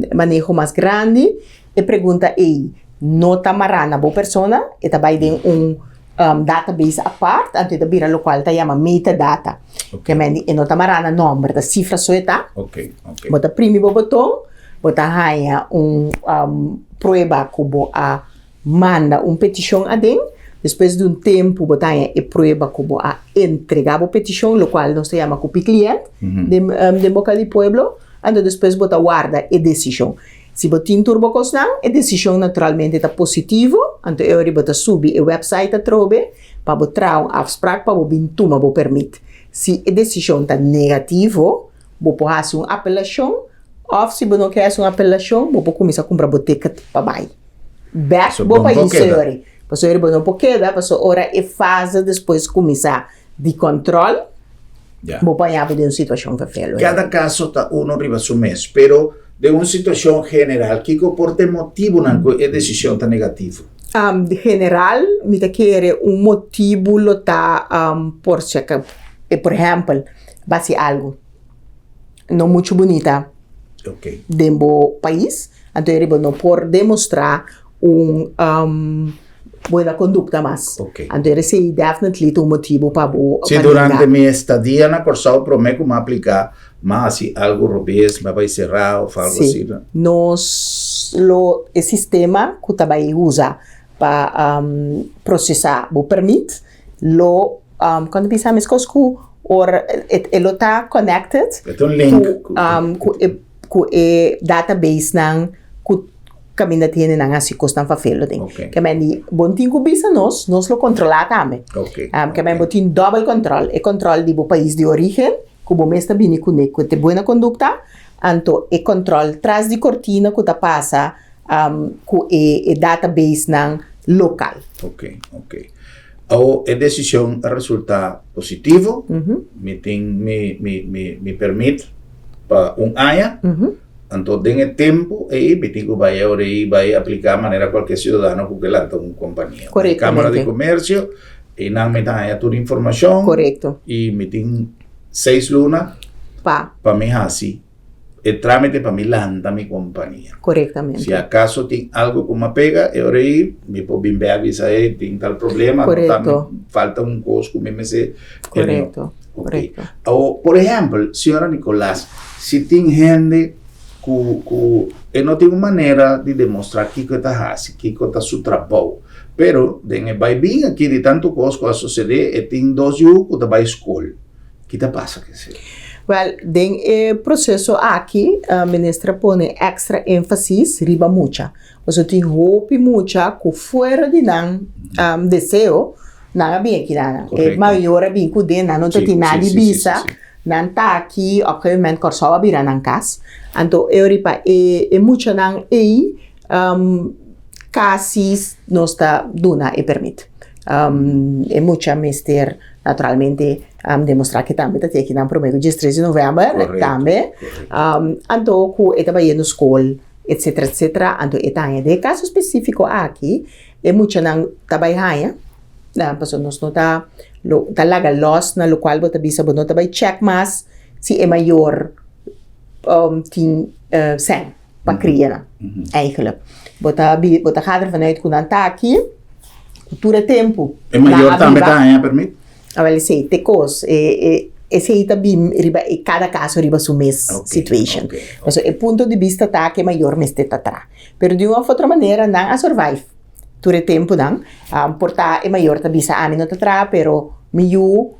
maneho mas grandi. E pregunta ei no ta mará na bo persona, e ta bai den un database apart, anto e ta bira lokual ta yama metadata. Ke men di e no ta mará na nòmber, ta sifra so e ta. Bo ta primi bo boton, bo ta haña un prueba ku bo a manda un petishon aden. Despues di un tempu bo ta haña e prueba ku bo a entregá bo petishon, lokual nos ta yama ku piklient den boka di pueblo. Anto despues bo ta warda e desishon. Si bo tin tur bo kosnan, e desishon naturalmente ta positivo, anto e ora bo ta subi e website atrobe pa bo traha un afsprak pa bo bin tuma bo permit. Si e desishon ta negativo, bo por hasi un apelashon òf si bo no ke hasi un apelashon, bo por kuminsá kumpra bo ticket pa bai bèk bo pais señori. Pasobra bo no por keda, pasobra ora e fase despues kuminsá di kòntròl, Bo por haña bo den un situashon vervelend. Kada kaso ta uno riba su mes, pero den un situashon general, kiko por ta e motibunan ku e desishon ta negativo? De general, mi ta kere un motibu lo ta por si aka, por ehèmpel, bo hasi algu no muchu bunita den bo pais, anto e riba no por demostrá un buena kondukta mas. Anto e esei definitely ta un motibu pa bo Si durante mi estadia na Kòrsou promé ku mi a apliká mi a hasi algu robes, mi a bai será òf algu asina? Si. Nos lo e sistema ku ta bai usa pa prosesá bo pèrmit lo kon ta bisa meskos ku ora e lo ta connected E ta un link ku e ku e database nan ku. kaminda tin hendenan hasi kosnan fafelo den. Ke men di bo no tin ku bisa nos, nos lo kontrolá tambe. Ke men bo tin dòbel kòntròl, e kòntròl di bo pais di orígen ku bo mes ta bini kuné ku te buena kondukta, anto e kòntròl tras di kortina ku ta pasa ku e databasenan lokal. Ok, ok. Awo e desishon a resultá positivo, mi tin mi mi mi mi permit pa un aña, anto den e tempu ei mi tin ku bai ora ei bai apliká manera kualke siudadano ku ke lanta un kompania. Bai Kámara di Komersio, einan mi ta haña tur informashon i mi tin seis luna pa mi hasi e trámite pa mi lanta mi kompania. Korektamente. Si akaso tin algu ku mi a pega, e ora ei mi por bin bèk bisa ei tin tal problema, no ta mi falta un kos ku mi mester Korekto, korekto. Awor, por ehèmpel, señora Nicolas, si tin hende ku ku e no tin un manera di demostrá kiko e ta hasi, kiko ta su trabou, pero den e bai bin aki di tantu kos ku a susedé, e tin dos yu ku ta bai skol. Ki ta pasa ku esei? Wèl, den e proseso aki, minister a pone èkstra énfasis riba mucha. Pasobra tin hopi mucha ku fuera di nan deseo, nan a bin aki nan. E mayor a bin ku den, nan no ta tin nada di bisa, nan ta aki, op gegeven moment Kòrsou a bira nan kas. Anto e ora pa e muchanan ei kasi nos ta duna e permit. E mucha mester naturalmente demostrá ke tambe ta tin aki nan promé ku diestres di novèmber tambe. Anto ku e ta bayendo skol etsetera etsetera. Anto e ta haña den e kaso spesífiko aki e muchanan ta bai haña pasobra nos no ta lo ta laga lòs na lokual bo ta bisa bo no ta bai chèk mas si e mayor tin sèn pa kria nan eigenlijk. Bo ta bo ta gaat ervan uit ku nan ta aki ku tur e tempu. E mayor tambe ta haña permit? Awel esei te kos e e esei ta bin riba e kada kaso riba su mes situation. Pasobra e punto di bista ta ku e mayor mester ta tra. Pero di un òf otro manera nan a survive tur e tempunan. Por ta e mayor ta bisa ami no ta traha pero mi yu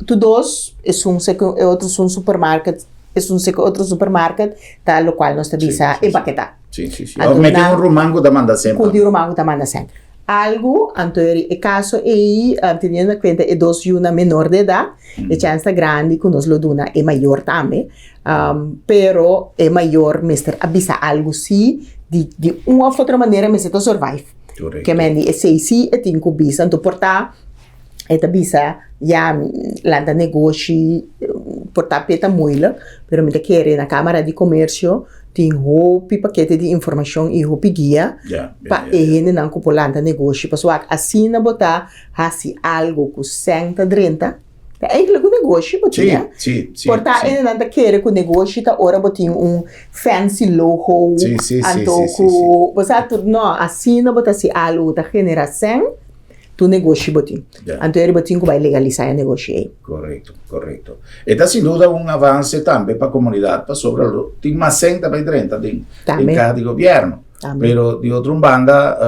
tur dos esun e otro esun supermarket esun seke otro supermarket ta lokual nos ta bisa empaketá. Sí, sí, sí. Of mete un ruman ku ta manda sèn. Ku tin un ruman ku ta manda sèn. Algu, anto e kaso ei, teniendo en kuenta e dos yunan menor de edat, e chèns ta grandi ku nos lo duna e mayor tambe. Pero e mayor mester a bisa algu sí, di di un òf otro manera mester ta survive. Korekto. Ke men di esei sí e tin ku bisa. Anto por ta E ta bisa, Ya, lanta negoshi por ta p'e ta moeilijk, pero mi ta kere na Camara di Comercio tin hopi pakete di informacion y hopi guia pa e hendenan cu por lanta negoshi. Pasobra wak asina bo ta haci algo cu sèn ta drenta, ta eigenlijk un negoshi bo tin, ya. Por ta hendenan ta kere cu negoshi ta ora bo tin un fancy logo, anto cu bo sa tur, no, asina bo ta haci algo cu ta genera sèn. Tu negoshi bo tin. Anto eri bo tin ku bai legalisá e negoshi ei. Korekto, korekto. E ta sin duda un avanse tambe pa komunidat pasobra lo tin mas sèn ta bai drenta den den kaha di gobièrnu. Pero di otro un banda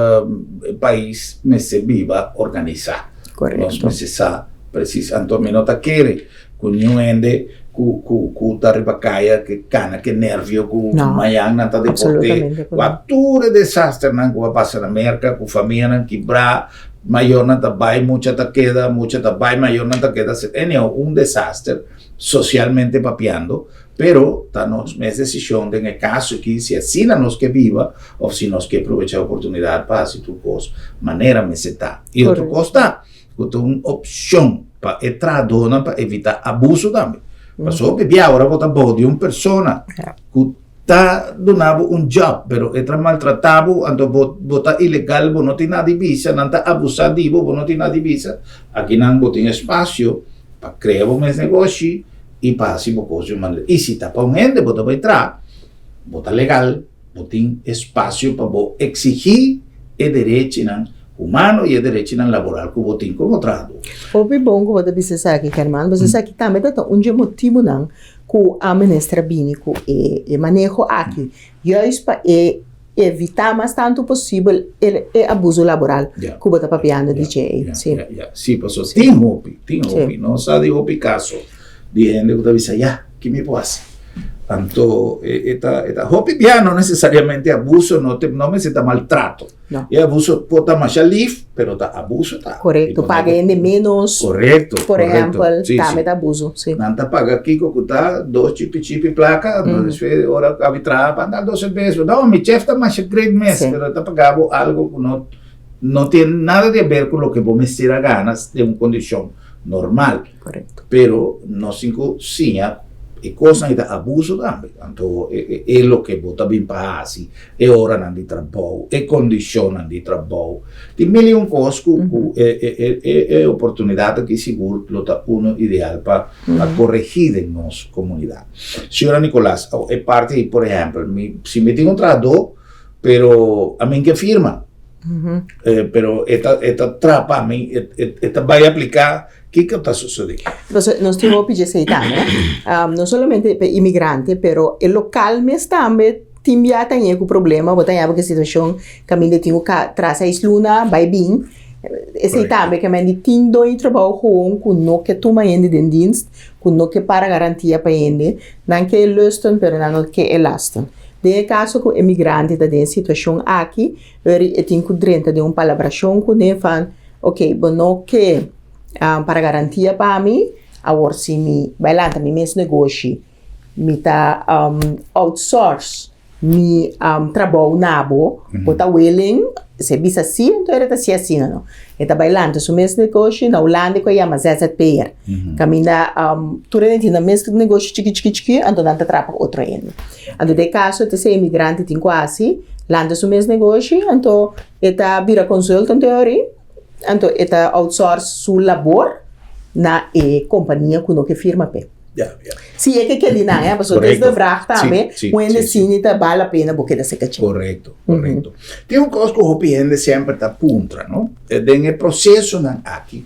e pais mester biba organisá. Korekto. Nos mester sa presis. Anto mi no ta kere ku niun hende ku ku ku ta riba kaya ke kana ke nervio ku mayan nan ta deport'é wak tur e desasternan ku a pasa na Merka ku famianan kibrá mayornan ta bai mucha ta keda mucha ta bai mayornan ta keda anyhow un desaster sosialmente papiando pero ta nos mes desishon den e kaso aki si asina nos ke biba òf si nos ke probechá e oportunidat pa hasi tur kos manera mester ta i otro kos ta Ku ta un opshon pa e trahadónan pa evitá abuso tambe. Pasobra hopi bia ora bo ta bou di un persona ku ta duna bo un jòb, pero e ta maltratá bo, anto bo bo ta ilegal, bo no tin nada di bisa, nan ta abusá di bo, bo no tin nada di bisa. Akinan bo tin espasio pa krea bo mes negoshi i pa hasi bo kos di un manera. I si ta pa un hende bo ta bai traha, bo ta legal. Bo tin espasio pa bo eksigí e derechinan humano i e derechinan laboral ku bo tin komo trahadó. Hopi bon ku bo ta bisa esaki, German. Pasobra esaki tambe ta ta un dje motibunan ku a minister a bini ku e maneho aki, juist pa e evitá mas tantu posibel e abuso laboral ku bo ta papiando di dje ei. Sí. Sí, pasobra tin hopi, tin hopi. Nos sa di hopi kaso di hende ku ta bisa, ya, ki mi por hasi? Anto e ta e ta hopi bia no necesariamente abuso no te no mester ta maltrato. No. E abuso por ta masha lif, pero ta abuso ta. Correcto, Y paga hende menos. Correcto, Por correcto. ehempel, Sí, tambe sí. ta abuso, sí. Nan ta paga kiko ku ta dos chipi chipi plaka, mm. despues ora abi traha pa andar dos cerveza. No, mi chef ta masha great mes, Sí. pero ta paga bo algo ku no no tiene nada de ver ku loke bo mester a gana den un kondishon normal. Correcto. Pero nos tin ku siña e kosnan ei ta abuso tambe. Anto e e loke bo ta bin pa hasi, e oranan di trabou, e kondishonnan di trabou. Tin mil i un kos ku ku e e e e oportunidat aki sigur lo ta uno ideal pa pa koregí den nos komunidat. Señora Nicolas, e parti ei por ehèmpel, mi si mi tin un trahadó pero ami ke firma, Pero e ta e ta trapa mi, e e e ta bai apliká, kiko ta sosodé? Pasobra nos tin hopi djesei tambe, no solamente pa imigrante, pero e lokal mes tambe tin bia ta ñe ku problema, bo ta haña bo ku e situashon kaminda tin ku ka tras seis luna bai bin, esei tambe ke men di tin doño di trabou gewoon ku no ke tuma hende den dienst, ku no ke para garantia pa hende, nan ke e lusten pero nan no ke e lasten. Den e kaso ku e migrante ta den e situashon aki, Eri e tin ku drenta den un palabrashon kuné van, ok, bo no ke para garantia pa mi, awor si mi bai lanta mi mes negoshi, mi ta outsource mi trabou na bo, bo ta willing? Si e bisa si, enton e ta si asina no. E ta bai lanta su mes negoshi na Hulanda ku a yama ZZP'er. Kaminda tur hende tin nan mes negoshi chiki chiki chiki, anto nan ta traha pa otro hende. Anto den e kaso ta esei emigrante tin ku hasi, lanta su mes negoshi, anto e ta bira consultant teori, anto e ta outsource su labor na e kompania ku no ke firma p'e. Si e ke keda di nan, pasobra es de vraag tambe, un hende sini ta bal la pena bo keda seka ch'e. Korekto, korekto. Tin un kos ku hopi hende semper ta puntra, no? Den e prosesonan aki,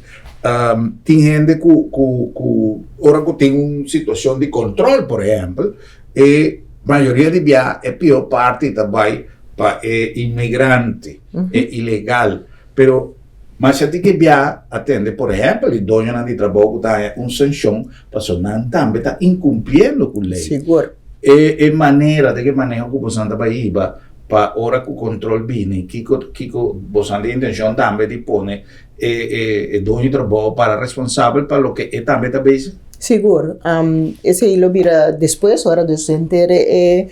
tin hende ku ku ku ora ku tin un situashon di kontrol, por ehèmpel, E mayoria di bia e pió parti ta bai pa e inmigrante, e ilegal. Pero masha di ke bia a tende por ehèmpel di doñonan di trabou ku ta haña un sanshon pasobra nan tambe ta inkumpliendo ku lei. Sigur. E e manera den e maneho ku bosan ta bai hiba pa ora ku kontrol bini kiko kiko bosan tin intenshon tambe di pone e e e doño di trabou para responsabel pa loke e tambe ta bezig? Sigur. Esei lo bira despues ora dus henter e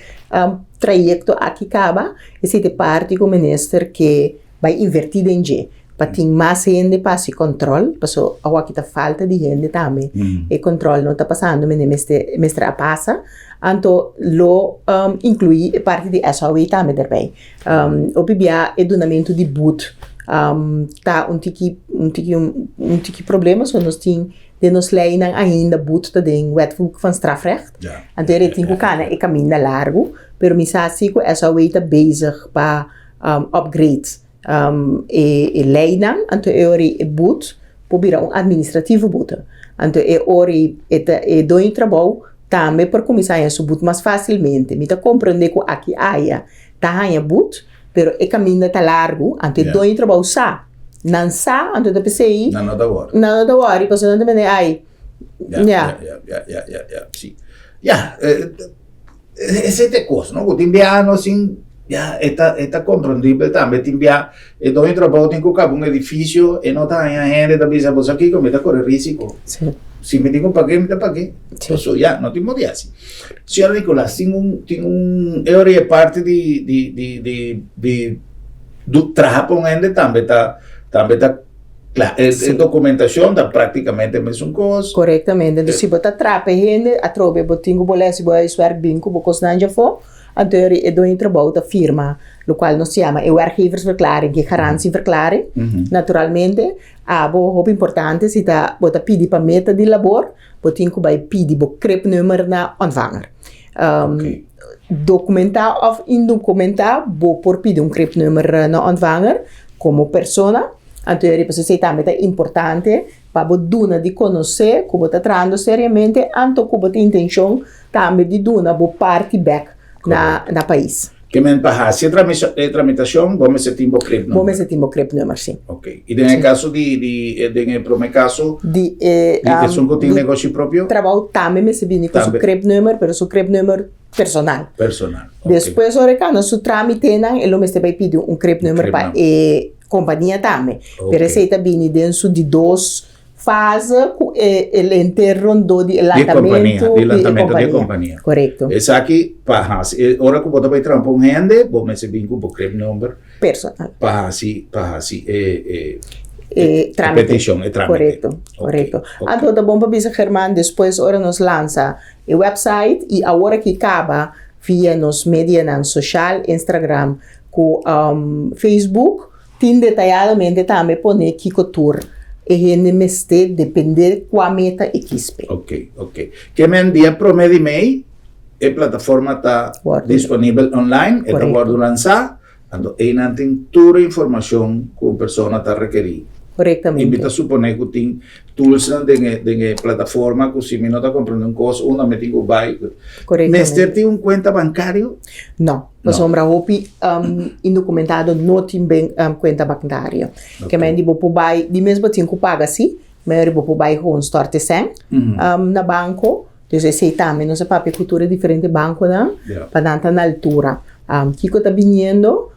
trayekto aki kaba, esei ta e parti ku minister ke bai invertí den dje pa tin mas hende pa hasi kòntròl, paso awor aki ta falta di hende tambe, e kòntròl no ta pasando mende mester mester a pasa, anto lo inkluí e parti di SOW tambe derbei. Hopi bia e dunamentu di but ta un tiki un tiki un tiki problema, so nos tin den nos leinan ainda but ta den Wetboek van Strafrecht, anto e tin ku kana e kaminda largu, pero mi sa si ku SOW ta bezig pa upgrade e leinan, anto e ora e but por bira un administrativo boete, anto e ora e ta e doño di trabou tambe por kuminsá haña su but mas fásilmente. Mi ta komprendé ku aki aya ta haña but, pero e kaminda ta largu, anto e doño di trabou sa. Nan sa, anto ta p'esei. Nan no ta wòri. Nan no ta wòri, pasobra nan ta mende ai. Ya, ya, ya, ya, ya, ya, ya, si. Ya, esei ta e kos, no? Ku tin biaha no sin, ya, e ta, e ta komprendibel tambe. Tin biaha e doño di trabou tin ku kaba un edifisio, e no ta haña hende, ta bisa, bo sa kiko, mi ta kore risiko. Si. Si mi tin ku pag'é, mi ta pag'é. Si. Pasobra, ya, no tin modo di hasi. Señor Nicolas, tin un, tin un, e ora e parti di, di, di, di, di du traha pa un hende tambe ta, tambe ta kla. E, e dokumentashon ta praktikamente mesun kos. Korektamente. Entonces si bo ta traha pa e hende, atrobe bo tin ku bo lesi bo huiswerk bin ku bo kosnan djafó, anto e ora e doño di trabou ta firma lokual nos yama e werkgeversverklaring, e garantieverklaring. Naturalmente, abo hopi importante si ta bo ta pidi pa meta di labor, Bo tin ku bai pidi bo cribnummer na ontvanger. Dokumentá òf indokumentá bo por pidi un cribnummer na ontvanger komo persona. Anto e riba esei tambe ta importante pa bo duna di konosé ku bo ta trahando seriamente anto ku bo tin intenshon tambe di duna bo parti bèk na pais. Ke men pa hasi e tramitashon bo mester tin bo crib number? Bo mester tin bo crib number, si. Ok. I den e kaso di, di, den e prome kaso Di e di esun ku tin negoshi propio? Trabou tambe mester bini ku su crib number, pero su crib number. personal. Personal. Despues ora e kanda su trámitenan e lo mester bai pidi un cribnummer pa e kompania tambe. Pero esei ta bini den su di dos fase ku e el henter rondó di e lantamentu di e lantamentu di e kompania. Korekto. Esaki pa hasi e ora ku bo ta bai trampa un hende bo mester bin ku bo cribnummer Personal. Pa hasi pa hasi e e E trámite. petishon, e trámite. Korekto, korekto. Anto ta bon pa bisa German despues ora nos lansa E website y awor aki caba via nos medianan social, Instagram cu Facebook, tin detayadamente tambe pone kico tur e hende mester depende cua meta e kispe. Ok, ok. Ke men dia prome di mei e plataforma ta disponibel online, e ta wordo lansa. Anto einan tin tur e informacion cu un persona ta rekeri. Correctamente. Y mi ta supone cu tin toolsnan den e den e plataforma cu si mi no ta comprende un cos unda mi tin cu bay. Correctamente. Mester tin un cuenta bancario? No, pasobra hopi indocumentado no tin ben cuenta bancario. Ke men di bo por bay, di mes bo tin cu paga si, pero bo por bay gewoon stort e cen na banco. Dus esei tambe nos a papia ku tur e diferente bankonan pa nan ta na altura. Kiko ta biniendo?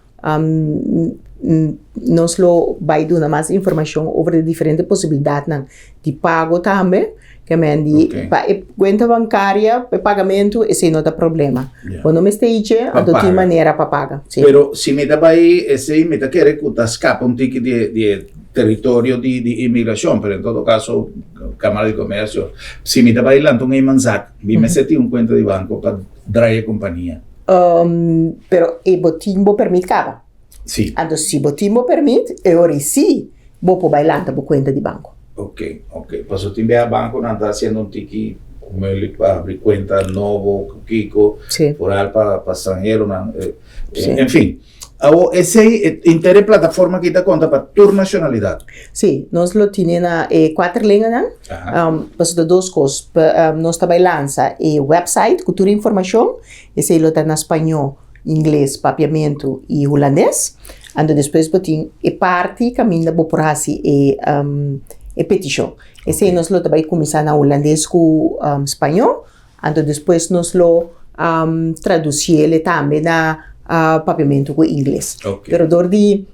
Nos lo bai duna mas informashon over e diferente posibilidatnan di pago tambe. Ke men di pa e kuenta bankaria, pa e pagamentu, esei no ta problema. Bo no mester iche, anto tin manera pa paga. Pero si mi ta bai esei mi ta kere ku ta skapa un tiki di e teritorio di inmigrashon, pero en todo kaso Camara di Comercio, si mi ta bai lanta un eenmanszaak, mi mester tin un cuenta di banco pa draai e compania. Pero e bo tin bo permit caba? Si. Anto si bo tin bo permit, e ora si bo por bai lanta bo cuenta di banco. Ok, ok. Pasobra tin bia banconan ta haciendo un tiki moeilijk pa habri cuenta nobo cu kico, vooral pa stranheronan, en fin. Awor esei e inter e plataforma aki ta konta pa tur nashonalidat? Sí, nos lo tine na e kuater lenganan. Pasobra ta dos kos. Nos ta bai lansa e website ku tur informashon. Esei lo ta na spañó, ingles, papiamentu i hulandes. Anto despues bo tin e parti kaminda bo por hasi e e petishon. Esei nos lo ta bai kuminsá na hulandes ku spañó. Anto despues nos lo traduciele tambe na papiamentu ku ingles. Pero dor di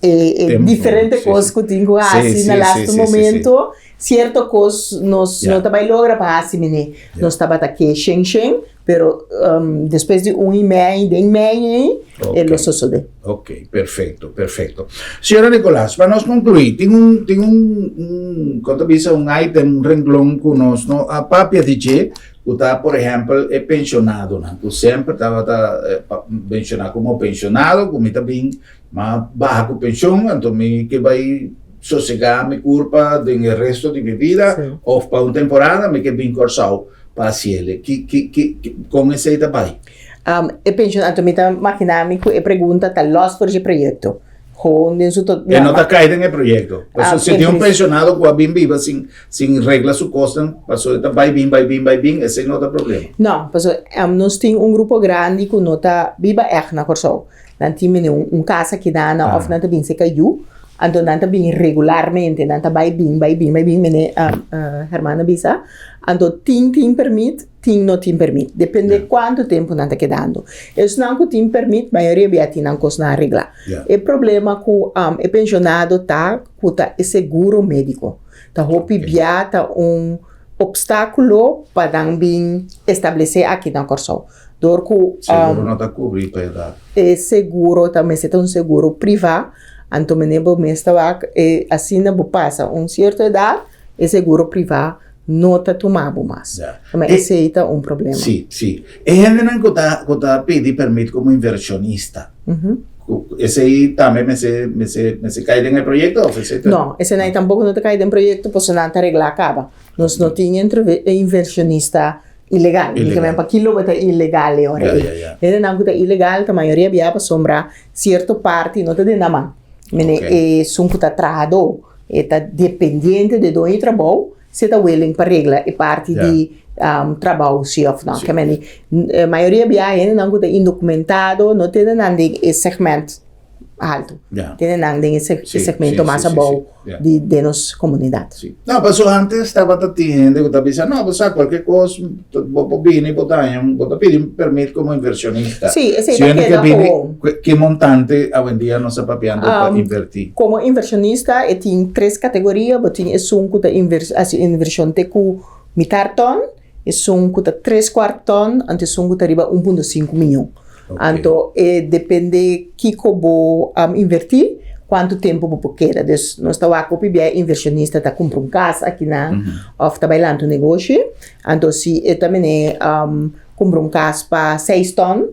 e diferente kos ku tin ku hasi na lastu momento, sierto kos nos no ta bai logra pa hasi mene. Nos tabata ke shen shen, pero despues di un i mei, den mei ei, e lo sosode. Ok, perfecto, perfecto. Señora Nicolas, pa nos conclui, tin un, tin un, un, con ta bisa, un item, un renglon cu nos no a papia di dje, cu ta, por ehempel, e pensionadonan, cu semper tabata eh, menciona como pensionado, cu mi ta bin, ma baha cu pension, anto mi ke bai sosega mi curpa den e resto di mi vida, of pa un temporada mi ke bin Corsou pa haciele. Ki, ki, ki, con esey ta bai? E pensioen, anto mi ta magina mi ku e pregunta ta los for dje proyekto. Gewoon den su tot. E no ta kai den e proyekto. Pasobra si tin un pensionado ku a bin biba sin sin regla su kosnan, pasobra e ta bai bin bai bin bai bin, esei no ta problema. No, pasobra nos tin un grupo grandi ku no ta biba ègt na Kòrsou. Nan tin mene un kas aki nan òf nan ta bin serka yu, anto nan ta bin regularmente, nan ta bai bin bai bin bai bin, mene Herman a bisa. Anto tin tin permit. Tin no tin permit, depende kuantu tempu nan ta kedando. Esnan ku tin permit, mayoria bia tin nan kosnan areglá. E problema ku e penshonado ta ku ta e seguro médiko. Ta hopi bia ta un opstákulo pa nan bin establesé aki na Kòrsou. Dor ku. Seguro no ta kubrí pa edat. E seguro ta mester ta un seguro privá, anto mene bo mes ta wak e asina bo pasa un sierto edat e seguro privá no ta tuma bo mas. Ya. Ma esei ta un problema. Sí, sí. E hendenan ku ta ku ta pidi permit komo invershonista, ku esei tambe mester mester mester kai den e proyekto òf esei ta. No, eseinan tampoko no ta kai den proyekto pasobra nan ta reglá kaba. Nos no tin invershonista ilegal. Ilegal. Pa kilo bo ta ilegal e ora ei? Ya, ya, ya. Hendenan ku ta ilegal ta mayoria bia pasobra sierto parti no ta den nan man. Mene esun ku ta trahadó e ta dependiente di e doño di trabou. Si ta willing pa regla e parti di trabou si of no. Ke meni mayoria bia hendenan ku ta indokumentado no tene nan den e segment Alto. Tene nan den e segmento mas abou di den nos komunidat. Sí. No, paso antes tabata tin hende ku ta bisa, no, bo sa kualke kos, bo por bini, bo ta haña, bo ta pidi un permit komo inversionista. Sí, esei ta keda gewoon. Ke montante awendia nos ta papiando pa invertí? Komo inversionista e tin tres kategoria, bo tin esun ku ta hasi invershon te ku mitar ton, Esun ku ta tres kuart tòn, anto esun ku ta riba 1.5 mion. Anto e depende kiko bo invertí, kuantu tempu bo por keda. Dus nos ta wak hopi bia e invershonista ta kumpra un kas akinan òf ta bai lanta un negoshi. Anto si e ta mene kumpra un kas pa seis tòn,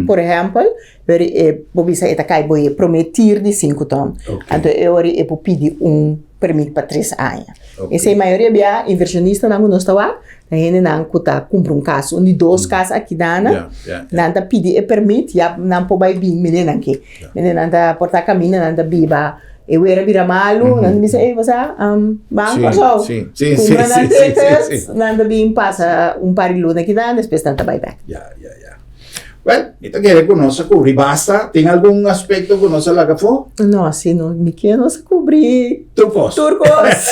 por ehèmpel, pero e bo bisa e ta kai bo e promé tir di sinku tòn. Anto e ora e por pidi un permit pa tres aña. Esei mayoria bia inversionistanan ku nos ta wak, ta hendenan ku ta kumpra un kas, un di dos kas aki dana, nan ta pidi e permit, ya nan por bai bin mene nan ke. Mene nan ta por ta kaminda nan ta biba, e wer a bira malu, nan ta bisa, ey bo sa, ban Kòrsou. Kumpra nan tickets, nan ta bin pasa un par di luna aki dana, despues nan ta bai bèk. Well, mi ta kere ku nos a kubri basta. Tin algun aspekto ku nos a laga afó? No, si no, mi ke nos a kubri tur kos. Tur kos.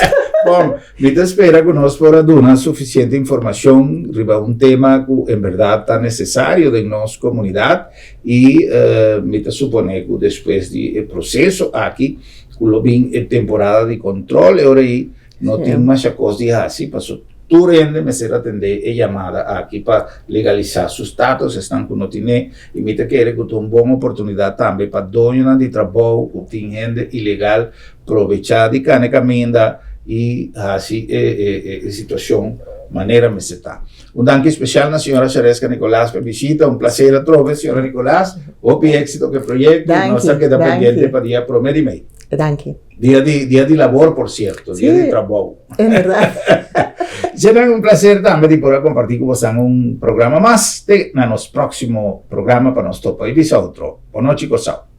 Bon, mi ta spera ku nos por a duna sufisiente informashon riba un tema ku en bèrdat ta nesesario den nos komunidat i mi ta suponé ku despues di e proseso aki ku lo bin e temporada di kontrol e ora ei No tin masha kos di hasi paso tur hende mester atendé e yamada aki pa legalisá su status, esnan ku no tin'é, i mi ta kere ku ta un bon oportunidat tambe pa doñonan di trabou ku tin hende ilegal probechá di kane kaminda i hasi e situashon manera mester ta. Un danki spesial na señora Shareska Nicolaas pa e bishita. Un plaser atrobe, señora Nicolaas. Hopi éksito ku e proyekto i nos ta keda pendiente pa dia promé di mei. Danki. Dia di, dia di labor, por cierto, dia di trabou. Es verdad. Será un placer tambe di por a comparti cu bosan un programa mas. Te na nos próximo programa pa nos topa y bisa otro. Bon nochi, Corsao.